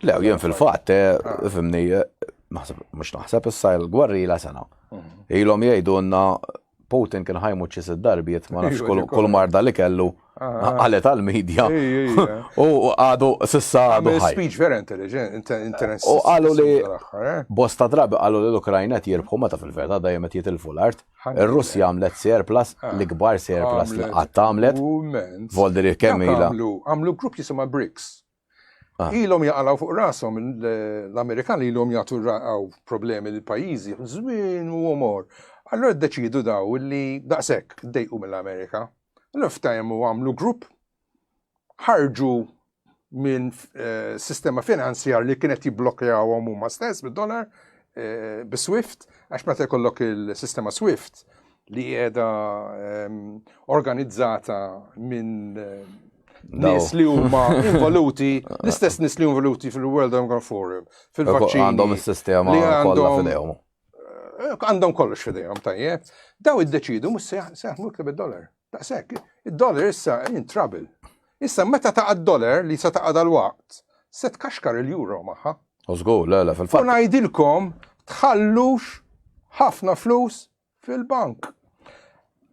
Le, jien fil-fatt, eh, ah. fimni, eh, naħseb, mhux naħseb issa l-gwerri la sena. Mhm. Ilhom jgħidulna Putin kien ħajmut xi sitt darbiet ma nafx kull marda li kellu qalet għal-medja. U għadu sissa għadu ħaj. Speech vera intelligent, interessanti. U qalu li eh? bosta drabi qalu li l-Ukrajna qed jirbħu meta fil-verità dejjem qed jitilfu l-art. Ir-Russja għamlet surplus, ah. l-ikbar surplus li qatt għamlet. Voldiri kemm ilha. Għamlu grupp jisimha BRICS. Ah. Ilhom jaqalgħu fuq rashom l-Amerikani ilhom jagħtu raqgħu problemi lil pajjiżi żmien u omor. Allura ddeċidu daw li daqshekk dejqu mill-Amerika. Allura ftajmu għamlu grupp ħarġu minn eh, sistema finanzjar li kienet jibblokjawhom huma stess bid-dollar eh, bi Swift, għax meta jkollok il-sistema Swift li qiegħda ehm, organizzata minn eh, nies li huma involuti, l-istess nies li involuti fil-World Economic Forum, fil-vaċċini. Għandhom is-sistema kollha f'idejhom. Eh, għandhom kollox f'idejhom tajjeb. Daw iddeċidu mhux se jaħdmu iktar bid-dollar. Daqshekk, id-dollar issa in trouble. Issa meta taqa' d-dollar li se taqa' dal-waqt, se tkaxkar il-euro magħha. U żgur, le, le, fil-fatt. U ngħidilkom tħallux ħafna flus fil-bank.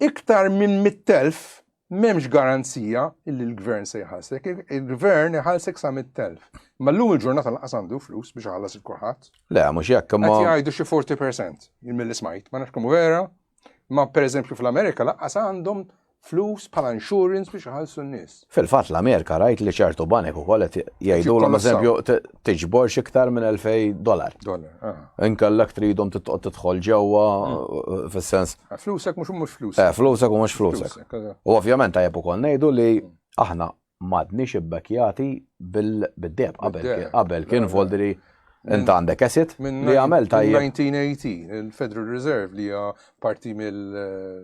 Iktar minn mit-telf m'hemmx garanzija illi l-gvern se jħallsek. Il-gvern iħallsek sa mit-telf. Ma llum il-ġurnata lanqas għandu flus biex iħallas il kulħadd. Le, mhux hekk imma. Qed jgħidu xi 40% jien milli smajt, ma nafx kemm vera. Ma pereżempju fl-Amerika laqqas għandhom flus bħala insurance biex iħallsu n-nies. Fil-fatt l-Amerika rajt li ċertu banek ukoll qed jgħidulhom eżempju tiġborx iktar minn 2000 dollar. Dollar. Ah. Inkellek tridhom titqgħod tidħol ġewwa hmm. fis-sens. Ah, flusek mhux mhux flusek. Eh, flusek u mhux flusek. U ovvjament tajjeb ukoll ngħidu li hmm. aħna m'għadniex ibbekkjati bil-deheb qabel qabel kien voldri int għandek asset li għamel tajjeb. 1980 il-Federal Reserve li hija parti mill eh,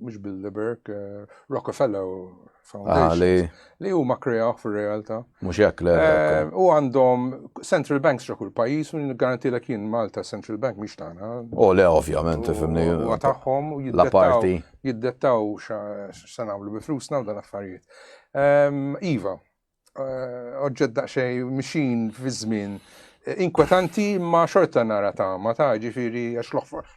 mhux Bilderberg, eh, Rockefeller ah, Foundation li huma kreaw fir-realtà. Mhux hekk le. Eh, u għandhom central banks ġo kull pajjiż u garantilek jien Malta Central Bank mhix tagħna. U le ovvjament tifhimni. Huwa tagħhom u jiddettaw jiddettaw x'se nagħmlu bi flusna u dan affarijiet. Ehm, iva, eh, oġġett daqsxejn mixin fi żmien eh, inkwetanti ma xorta nara ta' ma ta' ġifieri għax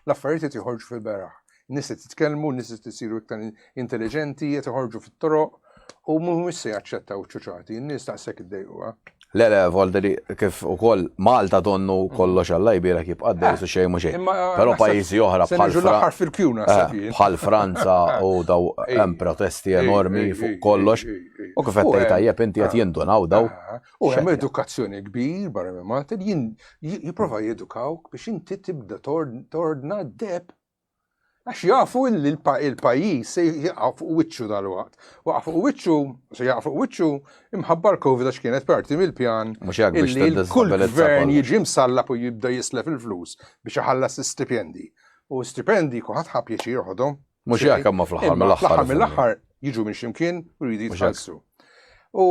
l-affarijiet qed joħorġu fil-beraħ. Nies qed jitkellmu, nies qed isiru iktar intelligenti, qed joħorġu fit-toroq u mhumiex se jaċċettaw ċuċati, in-nies daqshekk iddejquha. Le, le, Volderi, kif ukoll Malta donnu kollox Alla jbierek jibqa' għaddej su xejn mhu xejn. Però pajjiżi oħra bħal l-aħħar fil-kjuna eh, bħal Franza u daw hemm protesti enormi fuq kollox. U kif qed tgħid tajjeb inti qed jindunaw daw. Eh, u hemm edukazzjoni kbir barra minn Malta li jipprova jedukawk biex inti tibda tordna d-deb Għax jafu illi l-pajjiż se jaqa' fuq wiċċu dalwaqt. Waqa' fuq wiċċu, se jaqa' fuq wiċċu imħabba l-Covid għax kienet parti mill-pjan illi kull gvern jiġi msallab u jibda jislef il-flus biex iħallas l-istipendi. U stipendi kulħadd ħa pjaċir joħodhom. Mhux hekk imma fl-aħħar mill-aħħar. Fl-aħħar mill-aħħar jiġu minn x'imkien u jridu jitħallsu. U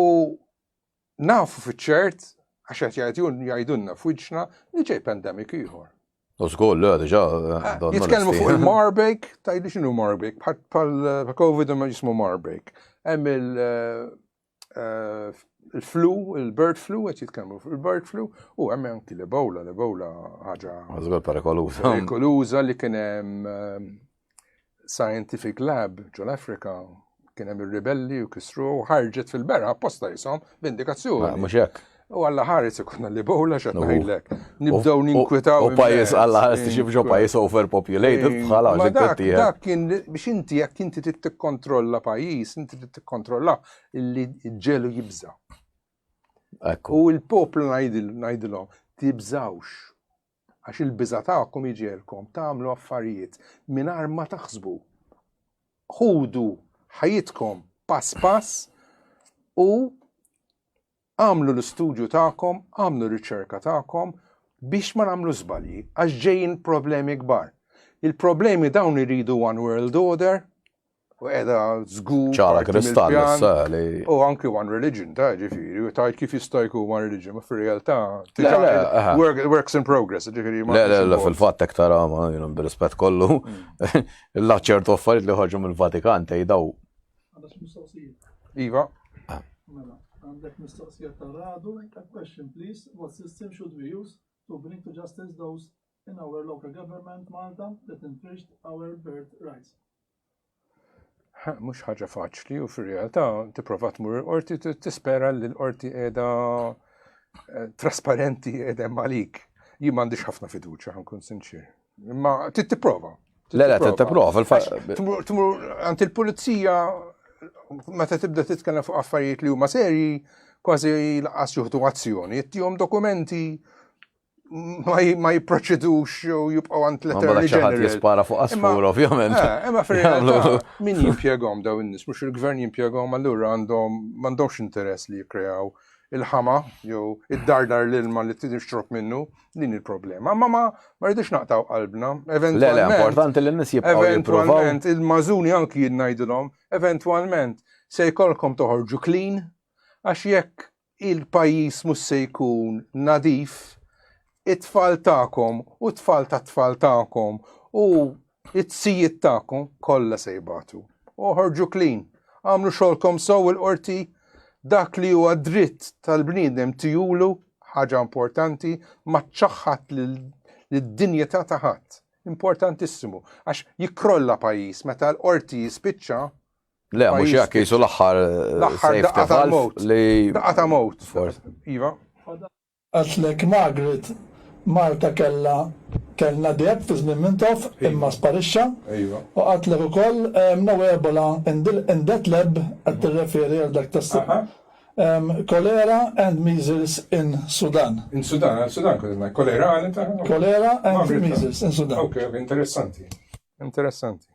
Nafu fiċ-ċert, għax qed jgħidulna f'wiċċna li ġej pandemic ieħor. U żgur, le, diġà. Eh, jitkellmu fuq il-Marburg, tajli x'inhu Marburg, bħal Covid ma jismu Marburg. Hemm eh, eh, il-flu, il-bird flu, qed jitkellmu fuq il-bird flu, u hemm anki l-Ebola, l-Ebola ħaġa. Żgur perikoluża. Perikoluża li kien hemm scientific lab ġol Afrika kien hemm ir-ribelli u kisru u ħarġet fil-berħa apposta jisom b'indikazzjoni. Mhux hekk. U għalla ħares ikun li bowla x'qed ngħidlek. Nibdew ninkwitaw. U pajjiż għalla ħares tixi ġo pajjiż overpopulated bħala dak dak kien biex inti jekk inti trid tikkontrolla pajjiż, inti trid tikkontrolla illi ġelu jibża. U l-poplu ngħidilhom tibżawx. Għax il-biża' tagħkom iġegħelkom tagħmlu affarijiet mingħajr ma taħsbu. Ħudu ħajjitkom pass pass u għamlu l-istudju tagħkom, għamlu r-riċerka tagħkom biex ma nagħmlu żbalji għax ġejjin problemi kbar. Il-problemi dawn iridu one world order, U qiegħda żgur. Ċara kristall issa li. U anki one religion, ta' ġifieri, u tajt kif jista' jkun one religion, ma fir-realtà works in progress, ġifieri. Le, le, le, fil-fatt hekk tara ma bir-rispett kollu. Mm. La ċertu affarijiet li ħarġu mill-Vatikan tgħidaw. Iva. Ah. Mela, għandek mistoqsija ta' Radu, a question please, what system should we use to bring to justice those in our local government Malta that infringed our birth rights? Mhux ħaġa faċli u fir-realtà tipprova tmur il-qorti tispera li l-qorti qiegħda eh, trasparenti qiegħda hemm għalik. Jien m'għandix ħafna fiduċja ħankun sinċir. Imma trid tipprova. Le, le, trid tipprova. Tmur għand il-pulizija meta tibda titkellem fuq affarijiet li huma serji, kważi laqas juħdu azzjoni, jittihom dokumenti ma jipproċedux jew jibqgħu għand l-Attorney General. jispara fuq asfur, ovvjament. Eh, imma fir-realtà min jimpjegahom daw in-nies, mhux il-gvern jimpjegahom allura għandhom m'għandhomx interess li jikkreaw il-ħama jew id-dardar l-ilma li tixrob minnu, din il-problema. Ma ma ma rridux naqtaw qalbna. Eventualment. Le, importanti li n-nies jibqgħu Eventualment il-mażuni anki jien ngħidilhom, eventwalment se jkollkom toħorġu clean għax jekk il-pajjiż mhux se jkun nadif, it-tfal tagħkom u t-tfal tat-tfal tagħkom u it-sijiet tagħkom kollha se jbatu. Oħorġu clean, għamlu xogħolkom sew il-qorti dak li huwa dritt tal-bniedem tijulu ħaġa importanti ma ċaħħat lid-dinjità ta' ħadd. Importantissimu għax jikkrolla pajjiż meta l-qorti jispiċċa Le, mhux hekk jisu l-aħħar eh, l-aħħar daqqa ta' mowt. Li daqqa ta' mowt. Iva. Għatlek Margaret, Malta kella Kellna deheb fi żmien Mintoff imma sparixxa. Iva. U qaltlek ukoll no Ebola in in that lab qed tirreferi għal dak tas Cholera and measles in Sudan. In Sudan, għal Sudan kont qed ngħid. Cholera għal Cholera and measles in Sudan. Ok, ok, interessanti. Interessanti.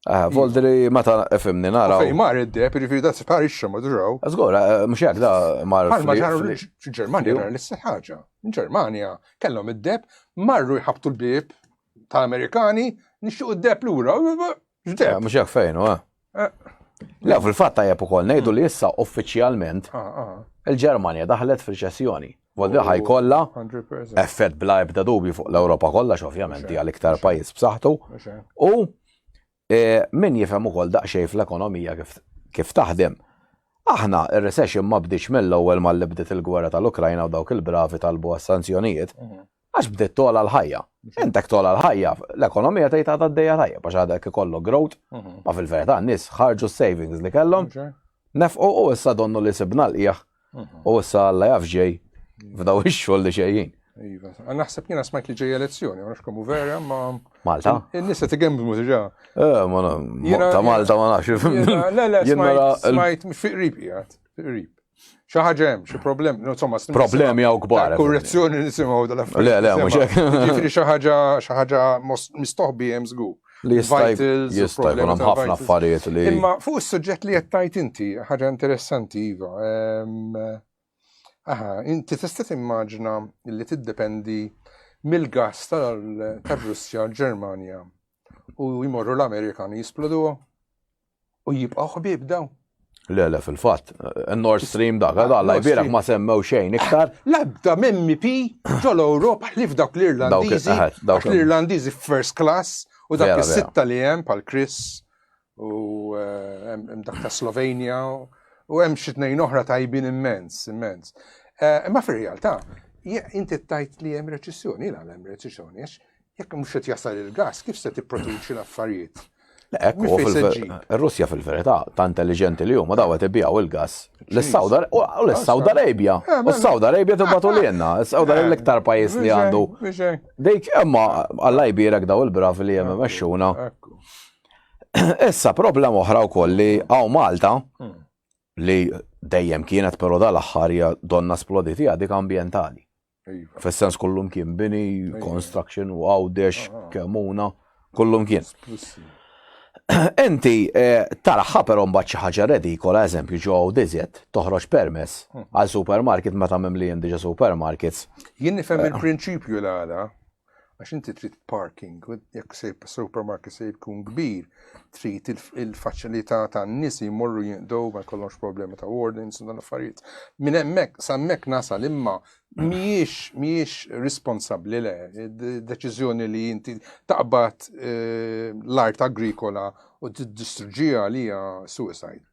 Eh, Voldri meta fimni nara. Fej mar id-deb, ġifieri da sparixxa ma duġaw. Żgur, eh, mhux hekk da mar. Bħalma ġaru fil-Ġermanja ġara l-istess ħaġa. In-Ġermanja kellhom id-deb, marru jħabtu l-bieb tal-Amerikani, nixtiequ d-deb lura. X'deb? Eh, mhux hekk fejn, eh. Le, fil-fatt tajjeb ukoll ngħidu li issa uffiċjalment ah, ah. il-Ġermanja daħlet f'riċessjoni. Voldi ħaj kollha effett bla ebda dubju fuq l-Ewropa kollha x'ovvjament hija l-iktar pajjiż b'saħħtu. U e, min jifhem ukoll daqsxejn fl-ekonomija kif taħdem. Aħna ir-recession ma bdietx mill-ewwel malli bdiet il-gwerra tal-Ukrajna u dawk il-bravi talbu għas-sanzjonijiet. Mhm. Għax bdiet togħla l-ħajja. Intek togħla l-ħajja, l-ekonomija tgħid għadha għaddejja tajjeb għax għadek ikollok growth, mhm. ma fil-verità n-nies ħarġu savings li kellhom, nefqu u issa donnu li sibna l-qiegħ mhm. u issa Alla jaf ġej f'daw ix-xogħol li ġejjin. Iva, naħseb jiena smajt li ġej elezzjoni, ma nafx kemm vera, ma. Malta? In-nies qed igembmu diġà. Eh, ma ta' Malta ma nafx. Le, le, smajt fi qrib qiegħed, fi qrib. Xi ħaġa hemm, xi problem, insomma, problemi hawn kbar. Korrezzjoni nisimgħu dal-affarijiet. Le, le, mhux hekk. Ġifieri xi ħaġa xi ħaġa mistoħbi hemm żgur. Li jista' jista' jkun hemm ħafna affarijiet li. Imma fuq is-suġġett li qed tgħid inti, ħaġa interessanti iva. Aha, inti tista' timmaġina li tiddependi mill-gas tar-Russja, l-Ġermanja u jmorru l-Amerikani jisploduha? U jibqgħu ħbieb dawn. Le, le, fil-fatt, Nord Stream dak, da, la jbierek ma semmew xejn iktar. L-ebda MEP ġol Ewropa ħlief dawk l-Irlandiżi, dawk l-Irlandiżi first class u dak is-sitta li hemm bħal Chris u eh, hemm dak ta' Slovenja u hemm xi tnejn oħra tajbin immens, immens. Eh, imma fir-realtà, inti tajt li hemm reċessjoni, jiena hemm reċessjoni, għax jekk mhux qed jasal il-gas, kif se tipproduċi l-affarijiet? Ekku, il-Russja fil-verità ta' intelligenti li huma daw qed ibijaw il-gas l-Saudi u l-Saudi Arabia. Eh, u s-Saudi Arabia tibgħatu lilna, s-Saudi Arabia l-iktar pajjiż li għandu. Dik imma Alla jbierek daw il-bravi li hemm imexxuna. Issa problema oħra wkoll li hawn Malta hmm. li dejjem kienet però dal-aħħar hija donna sploditi dik ambjentali. Iva. Fis-sens kullum kien bini, construction u għawdex, ah, ah. kemuna, kullum kien. Inti eh, taraħħa però mbagħad xi ħaġa redikola, eżempju ġo Għawdiżet toħroġ permess hmm. għal supermarket meta mimlijin diġà supermarkets. Jien nifhem eh. il-prinċipju l-għala Għax inti trid parking, jekk se supermarket se jkun kbir, trid il-faċilità tan-nies jmorru jinqdew ma jkollhomx problemi ta' wardens u dan affarijiet. Minn hemmhekk sa hemmhekk nasal imma mhijiex mhijiex responsabbli le deċiżjoni li inti taqbad eh, l-art agrikola u tiddistruġġiha li hija suicide.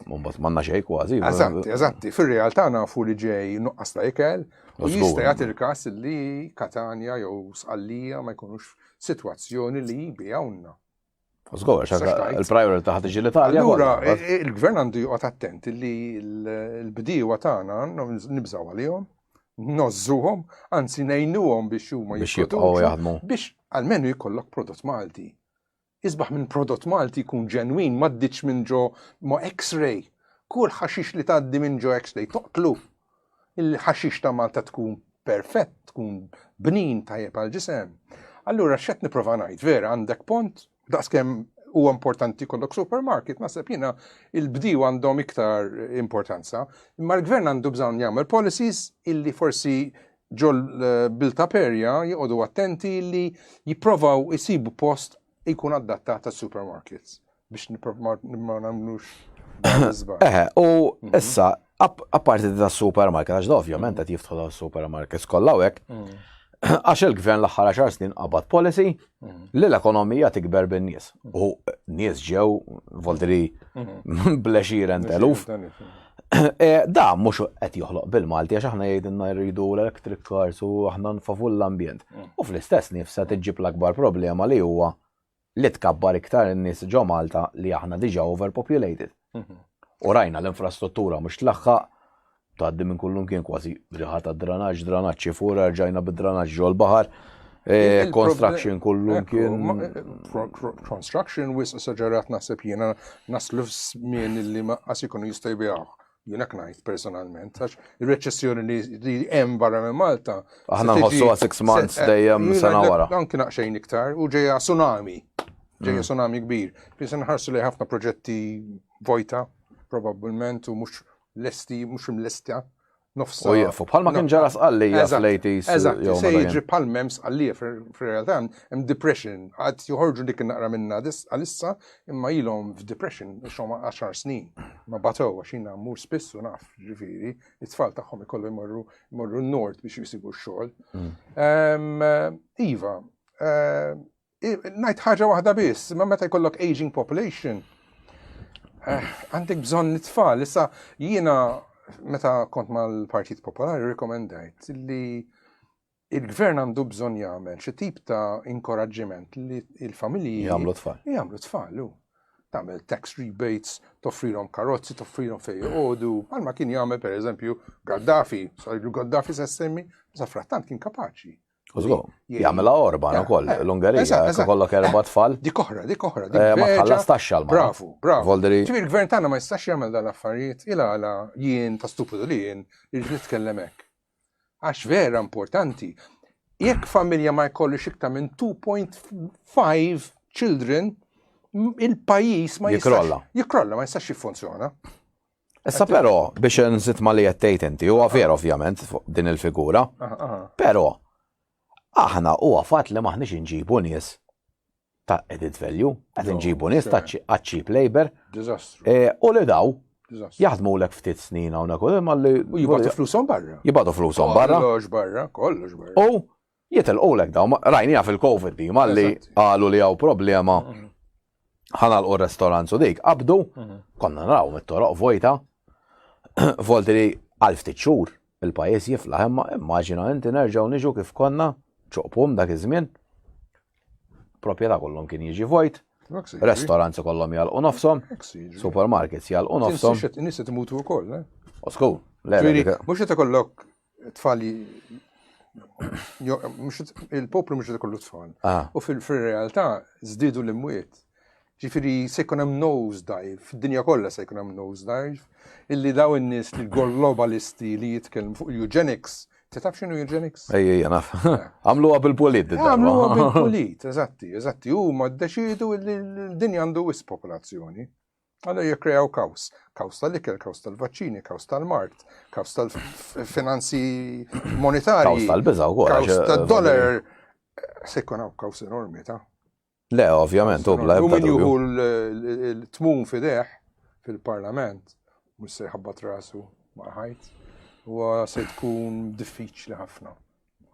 Mbagħad m'għandna xejn kważi. Eżatti, eżatti. Fir-realtà nafu li ġej nuqqas ta' ikel u jista' jagħti l-każ li Katanja jew Sqallija ma jkunux sitwazzjoni li jbijawna. Żgur, il-priority ħad tiġi l-Italja. Allura, il-gvern għandu joqgħod attent li l-bdiewa tagħna nibżgħu għalihom, nożżuhom, anzi ngħinuhom biex huma biex jibqgħu jaħdmu. Biex almenu jkollok prodott Malti. Isbaħ minn prodott Malti jkun ġenwin, m'għaddietx minn ġo ma' X-ray. Kull ħaxix li tgħaddi minn ġo X-ray toqtlu. Il-ħaxix ta' Malta tkun perfett, tkun bnin tajjeb għall-ġisem. Allura x'qed nipprova ngħid, vera għandek pont, daqskemm huwa importanti jkollok supermarket, naħseb jiena il-bdiewa għandhom iktar importanza, imma l-gvern għandu bżonn jagħmel policies illi forsi ġol eh, Bilta Perja joqogħdu attenti li jipprovaw isibu post jkun adattat tas supermarkets biex ma nagħmlux Eħe, u mhm. issa, apparti da supermarket, għax da ovvjament qed jiftħu da supermarkets kollha hekk, mm. għax il-gvern l-aħħar 10 snin qabad policy mm. li l-ekonomija tikber bin-nies. U nies ġew voldri mhm. blexiren teluf. Eh, da mhux qed joħloq bil-Malti għax aħna jgħidilna rridu l-electric cars u aħna nfavu l-ambjent. Mm. U fl-istess nifsa tiġġib l-akbar problema li huwa li tkabbar iktar in-nies ġo Malta li aħna diġà overpopulated. Mhm. U rajna l-infrastruttura mhux tlaħħaq tgħaddi minn kullum kien kważi riħa ta' dranaġġ, dranaġġ ifur, rġajna bid-dranaġġ ġol baħar. Eh, construction kullu kien. Eh, construction wis esaġerat naħseb jiena naslu f'żmien li ma qas ikunu jista' jbigħu. Jiena knajt personalment, għax ir-reċessjoni li hemm barra minn Malta. Aħna nħossu 6 months eh, dejjem sena wara. Anki naqxejn iktar u ġejja tsunami. Ġejja mm. tsunami kbir. Fi se nħarsu li ħafna proġetti vojta, probabbilment, u mhux lesti, mhux imlestja nofsa. U jieqfu, bħalma kien ġara sqallija fl-80s. Eżatt, se jiġri bħal mem sqallija fir-realtà hemm depression, għad joħorġu dik naqra minna għalissa imma ilhom f'depression xhom 10 snin. Ma batow għax jiena mmur spiss u naf, ġifieri, it-tfal tagħhom ikollu jmorru jmorru n-nord biex jisibu x-xogħol. Mm. Iva, Ngħid ħaġa waħda biss, ma meta jkollok aging population, eh, għandek bżonn it-tfal. Issa jiena meta kont mal-Partit Popolari rekomendajt li il-gvern għandu bżonn jagħmel xi tip ta' inkoraġġiment li l-familji jagħmlu tfal. Jagħmlu tfal, u tagħmel tax rebates, toffrilhom karozzi, toffrilhom fejn joqogħdu, bħalma kien jagħmel pereżempju Gaddafi, sajdu Gaddafi se semmi, sa frattant kien kapaċi. Użgu, jagħmilha Orban ukoll eh, l-Ungerija, kollok erba' tfal. Dik oħra, dik oħra. Eh, ma tħallas taxxa l Bravu, bravu. Ġifieri il-gvern tagħna ma jistax jagħmel dan l-affarijiet il għala jien ta' stupidu li jien irrid nitkellem hekk. Għax vera importanti. Jekk familja ma jkollux iktar minn 2.5 children, il-pajjiż ma jistax. Jikrolla. Jikrolla, ma jistax jiffunzjona. Issa però, biex nżid ma li qed tgħid inti, huwa ver ovvjament din il-figura, però aħna huwa fatt li maħniex inġibu nies ta' added value, qed inġibu nies ta' cheap labor. Diżastru. E, u li daw jaħdmu lek ftit snin hawnhekk u imma li. U jibgħatu flushom barra. Jibgħatu flushom barra. Kollox barra, kollox barra. U Jitilqulek dawn, rajniha fil-Covid di, malli qalu li hawn problema mhm. ħanalqu r-restaurants u dik, qabdu, mhm. konna naraw mit-toroq vojta, volti li għal ftit xhur il-pajjiż jiflaħ imma immaġina inti nerġgħu niġu kif konna ċoqpum dak iż-żmien. Proprjetà kollhom kien jiġi vojt, restaurants kollhom jalqu nofshom, supermarkets jalqu nofshom. Nies qed imutu wkoll, eh? Osku, le. Mhux qed ikollok tfal il-poplu mhux ikollu tfal. Ah. U fil-realtà żdiedu l-imwiet. Ġifieri se jkun hemm nose dive, fid-dinja kollha se jkun hemm nose dive, illi daw in-nies li globalisti li jitkellmu fuq eugenics. Ti taf x'inhu eugenics? Ejja, ejja, naf. Għamluha bil-pulit. Għamluha bil-pulit, eżatti, eżatti. Huma ddeċiedu li l-dinja għandu wisq popolazzjoni. Allura jikkreaw kaws. Kaws tal-ikel, kaws tal-vaċċini, kaws tal-mard, kaws tal-finanzi monetarji. Kaws tal-biża' wkoll. Kaws eh, tad-dollar. Se jkun hawn kaws enormi ta' Le, ovvjament, u bla U min juhu l-tmun fideħ fil-parlament, mhux se jħabbat rasu ma' ħajt, u se tkun diffiċli ħafna.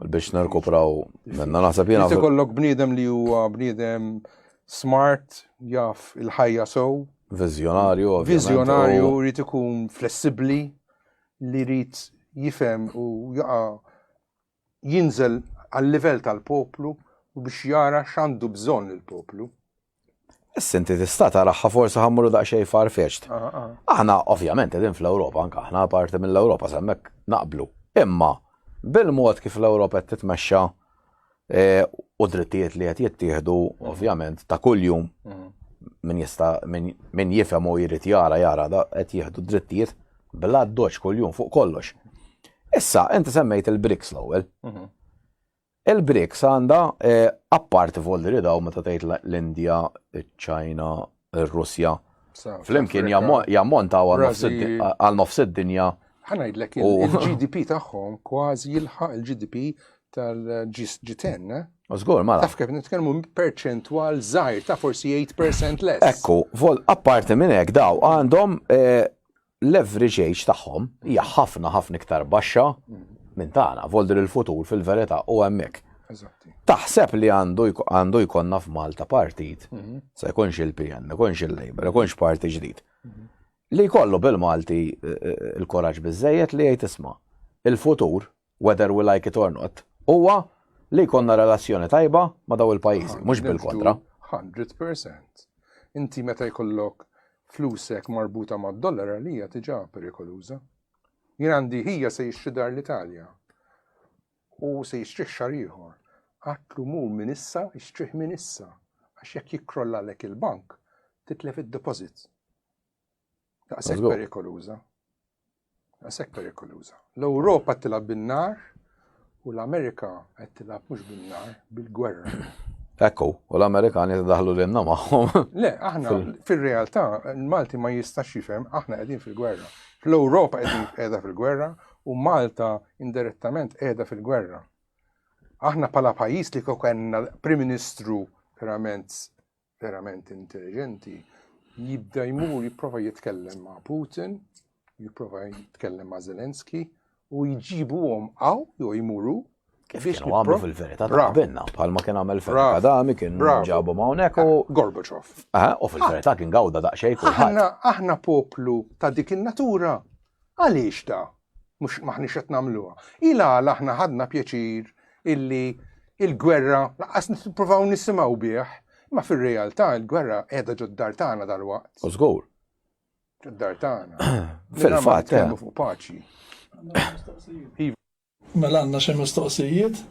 Biex nirkupraw minna naħseb jiena. Jrid ikollok bniedem li huwa bniedem smart, jaf il-ħajja sew. Viżjonarju, Viżjonarju, jrid ikun flessibbli, li jrid jifhem u jaqa' jinżel għal-livell tal-poplu u biex jara x'għandu bżonn il-poplu. Issa inti tista' taraha forsi ħammuru daqsxejn far-fetched. Aħna ovvjament qegħdin fl-Ewropa, anke aħna parti mill-Ewropa s'hemmhekk naqblu. Imma bil-mod kif l-Ewropa qed titmexxa e, u drittijiet li qed jittieħdu ovvjament ta' kuljum min jista' min jifhem u jrid jara jara da qed jieħdu drittijiet bla doċ kuljum fuq kollox. Issa inti semmejt il-BRICS l-ewwel. Mhm. Il-BRICS għandha, apparti volli daw meta tgħid l-Indja, iċ-Ċina, ir-Russja, flimkien jammontaw għal nofs id-dinja. Ħa ngħidlek il-GDP tagħhom kważi jilħaq il-GDP tal-G10. Eh? Żgur, mela. Taf kif nitkellmu perċentwal żgħir ta' forsi 8% less. Ekku, vol apparti minn hekk daw għandhom eh, l-average age tagħhom hija ħafna ħafna iktar baxxa minn tagħna, voldir il-futur fil-verità u hemmhekk. Taħseb li għandu għandu jkollna f'Malta partit, mhm. se jkunx il-PN, ikunx il-Labour, ikunx parti ġdid. Mhm. Li jkollu bil-Malti eh, eh, il-koraġġ biżejjed li jgħid isma' il-futur, whether we like it or not, huwa li jkollna relazzjoni tajba ma' daw il-pajjiżi, mhux bil-kontra. 100%. Inti meta jkollok flusek marbuta mad-dollar għalija diġà perikoluża. Jien għandi ħija se jixtri dar l-Italja u se jixtrih xahar ieħor. Għatlu mur minn issa, ixtrih minn issa, għax jekk jikkrolla lek il-bank, titlef id-deposit. Daqshekk perikoluża. Daqshekk perikoluża. L-Ewropa tilgħab bin-nar u l-Amerika qed tilgħab mhux bin-nar, bil-gwerra. Ekku, u l-Amerikani daħlu lilna magħhom. Le, aħna fir-realtà il-Malti ma jistax jifhem aħna qegħdin fil-gwerra. Fl-Ewropa qegħdin qiegħda fil-gwerra u Malta indirettament qiegħda fil-gwerra. Aħna bħala pajjiż li kieku kellna Prim Ministru verament verament intelligenti jibda jmur jipprova jitkellem ma' Putin, jipprova jitkellem ma' Zelensky u jġibuhom hawn jew jmuru Kif kienu għamlu fil-verità ta' qabilna, bħalma kien għamel Fenech Adami, kien ġabu hawnhekk u. Gorbachev. U fil-verità kien gawda daqsxejn kulħadd. Aħna poplu ta' dik in-natura, għaliex da? Mhux maħniex qed nagħmluha. Ila għala aħna ħadna pjaċir illi il-gwerra laqas nippruvaw nisimgħu bih, imma fir-realtà il-gwerra qiegħda ġod-dar tagħna dalwaqt. U żgur. Ġod-dar tagħna. Fil-fatt. Eh. Fuq paċi. Iva. Mela għandna xi mistoqsijiet.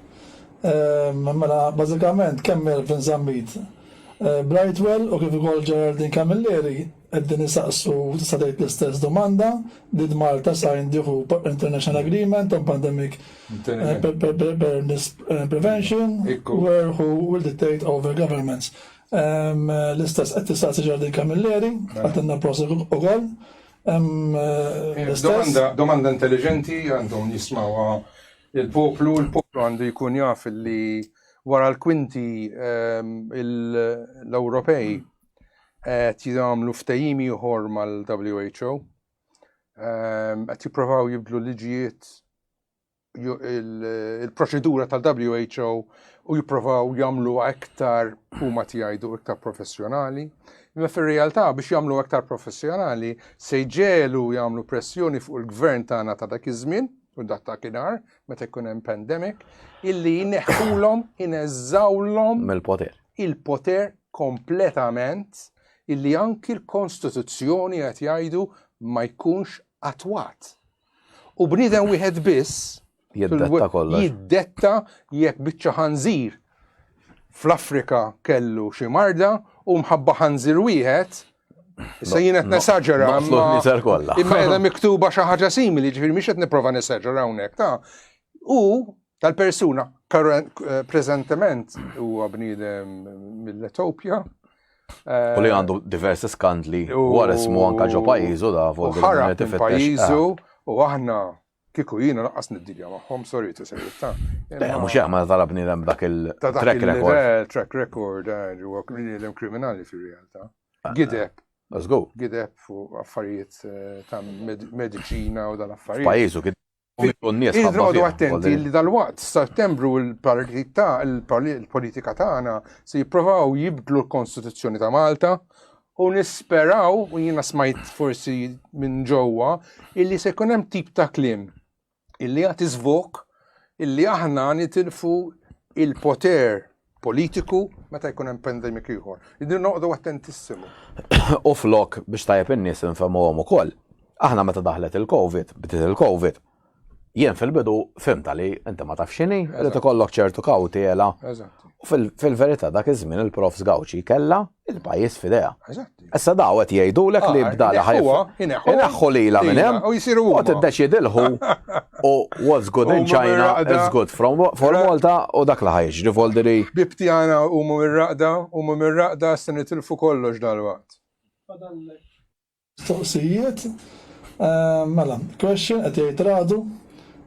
Ehm, mela bażikament kemm Melvin Zammit eh, Brightwell u kif ukoll Geraldine Camilleri qegħdin isaqsu tista' tgħid l-istess domanda did Malta sign the WHO International Agreement on Pandemic eh, Preparedness eh, Prevention where who will dictate over governments. Ehm, l-istess qed tistaqsi Geraldine Camilleri, għatinna prosit ukoll. Domanda, domanda intelligenti għandhom jismawa il-poplu, il-poplu għandu jkun jaf li wara l-kwinti ehm, l-Ewropej qed jagħmlu ftehim ieħor mal-WHO ehm, qed jipprovaw jibdlu liġijiet il-proċedura tal-WHO u jipprovaw jagħmlu aktar huma jgħidu iktar professjonali. Imma fir-realtà biex jagħmlu aktar professjonali se jġelu jagħmlu pressjoni fuq il-gvern tagħna ta' dak iż-żmien u dak ta' kienar meta jkun hemm pandemic illi jneħħulhom ineżżawlhom mill-poter. Il-poter kompletament illi anki l-Kostituzzjoni qed jgħidu ma jkunx attwat. U bniedem wieħed biss jiddetta kollox. Jiddetta jekk biċċa ħanżir fl-Afrika kellu xi marda u mħabba ħanżir wieħed Issa jien qed nesaġera imma imma qiegħda miktuba xi ħaġa simili, ġifieri mhix qed nipprova nesaġera hawnhekk ta' U tal-persuna eh, preżentement huwa bniedem mill-Etopja. U li għandu diversi skandli wara ismu anka ġo pajjiżu da fuq ħarab minn pajjiżu u aħna kieku jiena laqqas niddilja magħhom, sorry to say it ta. Le, mhux hekk ma tara bniedem dak il-track record. Track record, eh, huwa bniedem kriminali fir-realtà. Ah, Gideb. Let's go. Gideb fuq affarijiet eh, ta' mediċina u dal-affarijiet. Pajjiżu Irridu attenti li dal-waqt settembru il-politika tagħna se jipprovaw jibdlu l-Kostituzzjoni ta' Malta u nisperaw, u jiena smajt forsi minn ġewwa, illi se jkun hemm tip ta' kliem illi jagħti żvok illi aħna nitilfu il-poter politiku meta jkun hemm pandemic ieħor. Irridu noqogħdu attentissimu. U flok biex tajjeb in-nies infehmuhom ukoll. Aħna meta daħlet il-Covid, bdiet il-Covid, jien fil-bidu fhimtha li inti ma tafx x'inhi, irid ikollok ċertu kawtela. U fil-verità dak iż-żmien il-Profs Gauci kellha il-pajjiż f'idejha. Issa daw qed jgħidulek li ah, bdala ħaj. Ineħħu lilha minn hemm. U jsiru huma. U tiddeċidilħu u what's good in China is good from for Malta u dak li ħajġri voldiri. Ħbib tiegħna huma mir-raqda, huma mir-raqda se nitilfu kollox dalwaqt. Mistoqsijiet. Mela, question qed jgħid Radu,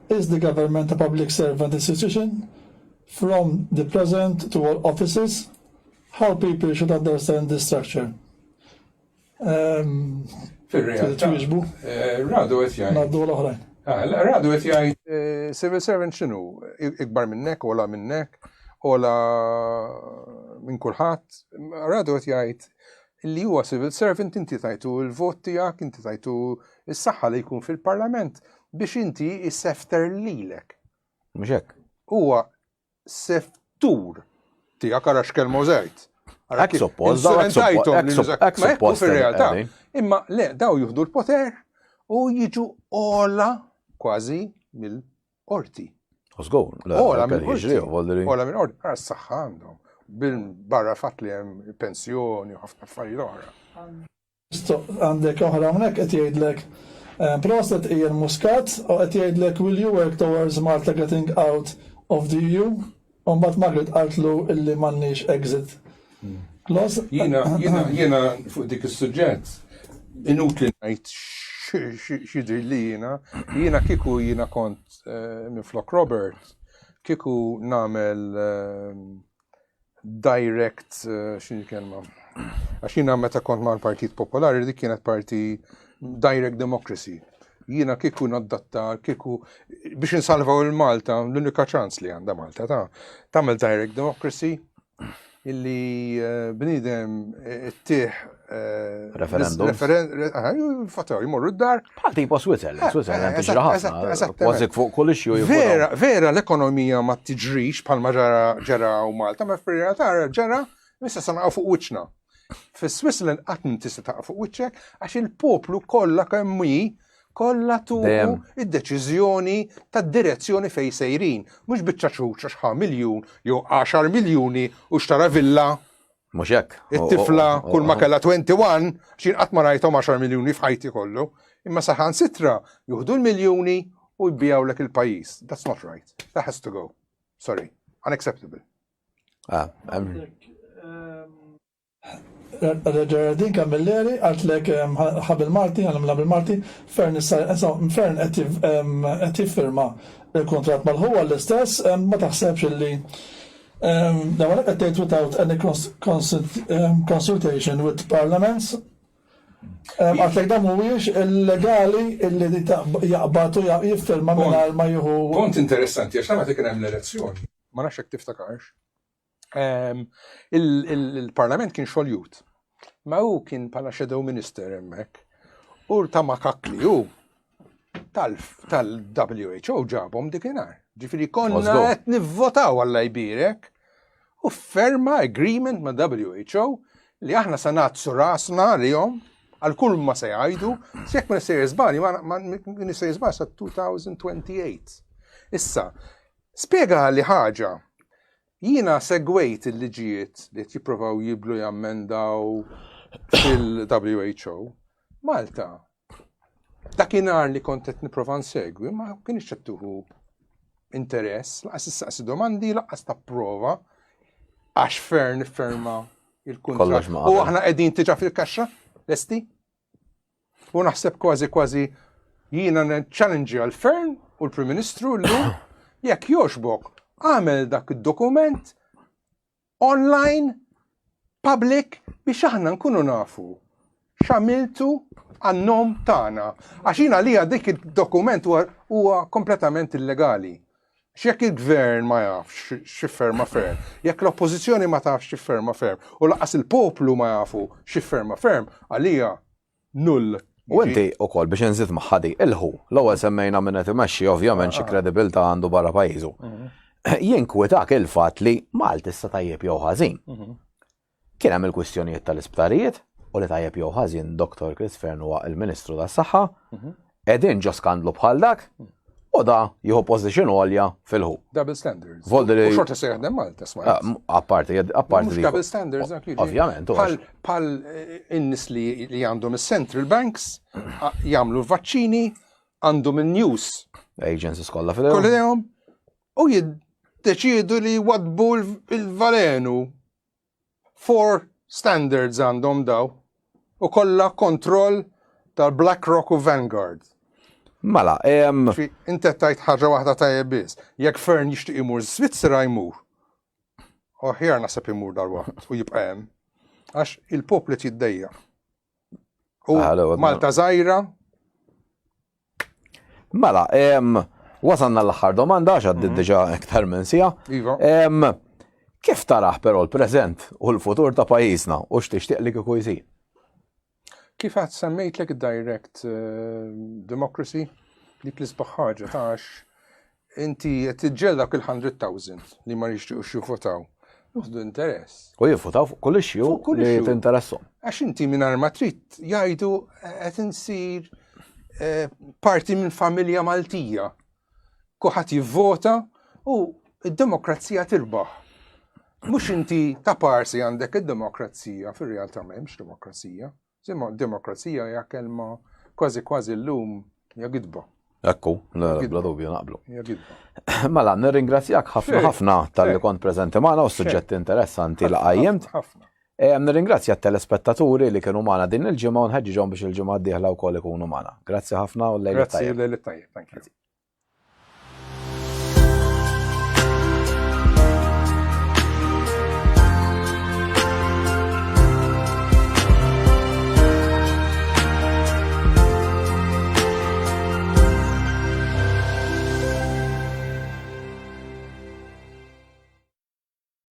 Is the government a public servant institution? From the present to all offices? How people should understand this structure? Fir-realtà. Eh, Radu qed jgħid. Ngħaddu l-oħrajn. Ah, Radu qed jgħid eh, civil servant x'inhu? Ikbar minnek, ola minnek, ola minn kulħadd. Radu qed jgħid li huwa civil servant inti tajtu l-vot tiegħek, inti tajtu s-saħħa li jkun fil-parlament biex inti jissefter lilek. Mhux hekk. Huwa seftur tiegħek ara x'kelma użajt. Hekk suppost, hekk suppost fir-realtà. Imma le, daw juhdu l-poter u jiġu ola kważi mill-qorti. Żgur, Ola minn qorti. Ola minn qorti, għara s-saħħa għandhom. Bil barra fatt li hemm pensjoni u ħafna affarijiet oħra. Għandek oħra hawnhekk qed jgħidlek eh, proset Ian Muscat u qed jgħidlek will you work towards Malta getting out of the EU? U mbagħad Margaret qaltlu illi m'għandniex exit clause. Jiena, jiena, jiena fuq dik is-suġġett inutli ngħid x'jidhir li jiena, jiena kieku jiena kont eh, minflok Robert, kieku nagħmel eh, direct eh, x'inhi kelma. Għax jiena meta kont mal-Partit Popolari dik kienet parti direct democracy. Jiena kieku naddatta, kieku biex insalvaw il-Malta, l-unika ċans li għandha Malta ta' tagħmel direct democracy illi eh, bniedem eh, ittih eh, Referendum. Referendum, fataw, jmorru d-dar. Bħal tipo Switzerland, Switzerland tiġri ħafna. Kważi fuq kull issue. Vera, vera l-ekonomija ma tiġrix bħalma ġara ġara u Malta, ma fir-realtà ġara issa sa naqgħu fuq wiċċna. Fi Switzerland qatt tista' taqa' fuq wiċċek għax il-poplu kollha kemm hi kollha tuħu id-deċiżjoni tad-direzzjoni fejn sejrin. Mhux biċċa ċuċ għax ħa miljun jew 10 miljuni u xtara villa. Mhux hekk. It-tifla kull ma kellha 21, x'jien qatt ma rajthom 10 miljuni f'ħajti kollu. Imma saħansitra juħdu l-miljuni u jbijawlek il-pajjiż. That's not right. That has to go. Sorry. Unacceptable. Ah, Gerardine Camilleri qaltlek ħa bil-Malti, għallimna bil-Malti, Fern issa, insomma, Fern qed jiffirma l-kuntratt mal-ħuha l-istess, ma taħsebx illi l-ewwel qed tgħid without any consultation with parliaments. Qaltlek dan mhuwiex illegali illi jaqbad u jiffirma mingħajr ma jieħu. Punt interessanti għax meta kien hemm l-elezzjoni, ma nafx jekk tiftakarx, Il-parlament kien xoljut. Ma hu kien bħala shadow minister hemmhekk. U ta' makakli hu tal-WHO ġabhom dikinhar. Ġifieri konna qed nivvotaw Alla jbierek u ferma agreement ma' WHO li aħna sa nagħtsu rasna għalihom għal kull ma se jgħidu, jekk ma nissejjer żbali, ma nissejjer żbali sa 2028. Issa, spjega li ħaġa Jiena segwejt il-liġijiet li qed jipprovaw jiblu jammendaw fil-WHO. Malta, dakinhar li kont qed nipprova nsegwi ma kienx qed tieħu interess, laqas issaqsi domandi, laqas tapprova għax fern ifferma il-kuntratt. U aħna qegħdin tiġa fil-kaxxa, lesti? U naħseb kważi kważi jiena challenge għal Fern u l-Prim Ministru llum jekk jogħġbok għamel dak id-dokument online public biex aħna nkunu nafu x'għamiltu għan-nom tagħna. Għax jiena li dik id-dokument huwa kompletament illegali. X'jekk il-gvern ma jafx x'ifferma ferm, jekk l-oppożizzjoni ma tafx x'ifferma ferm, u lanqas il-poplu ma jafu x'ifferma ferm, għalija null. U inti ukoll biex inżid magħha di, il-ħu, l-ewwel semmejna min qed imexxi ovvjament xi ah. kredibilità għandu barra pajjiżu. Mhm. Jinkwitak il-fatt li Malti issa tajjeb jew ħażin. Mhm. Kien hemm il-kwistjonijiet tal-isptarijiet u li tajjeb jew ħażin Dr. Chris Fearne huwa il-Ministru tas-Saħħa, mhm. qegħdin ġo skandlu bħal dak u da jieħu position għolja fil-ħu. Double standards. Voldri. U xorta se jaħdem Malta, smajt. Ah, apparti, apparti. Double standards, dak jiġi. Ovvjament. Pal eh, in-nies li għandhom is-central banks jagħmlu vaċċini għandhom il-news. Agencies kollha fil Kollha U jiddeċiedu li jwadbu l-valenu. Four standards għandhom daw u kollha kontroll tal-BlackRock u Vanguard. Mela, em... Inti tajt ħaġa waħda tajjeb biss. Jekk Fern jixtieq imur Svizzera jmur. Aħjar naħseb imur dal-waqt u jibqa' hemm. Għax il-poplu jiddejja. U Malta żgħira. Mela, wasalna l-aħħar domanda għax għaddit mhm. diġà iktar minn sija. Iva. Kif taraħ però l-preżent u l-futur ta' pajjiżna u x'tixtieq li kieku jsir? Kif għad semmejtlek direct eh, democracy, dik l-isbaħ ħaġa ta' għax inti qed tiġġel dak il-100,000 li ma jixtiequx jivvotaw. Juħdu interess. U jivvotaw fuq kull issue li tinteressu. Għax inti mingħajr ma trid jgħidu qed insir eh, parti minn familja Maltija. Kuħadd jivvota. U d-demokrazija tirbaħ. Mhux inti ta' parsi għandek id-demokrazija, fir-realtà m'hemmx demokrazija. Demokrazija hija kelma kważi kważi llum hija gidba. Ekku, bla dubju naqblu. Mela, nirringrazzjak ħafna ħafna tal-li kont preżenti magħna u suġġetti interessanti li qajjimt. E, nirringrazzja t-telespettaturi li kienu magħna din il-ġimgħa u nħeġġiġhom biex il-ġimgħa d-dieħla wkoll ikunu magħna. Grazzi ħafna u lejl Grazzi, lejl tajjeb. Thank you.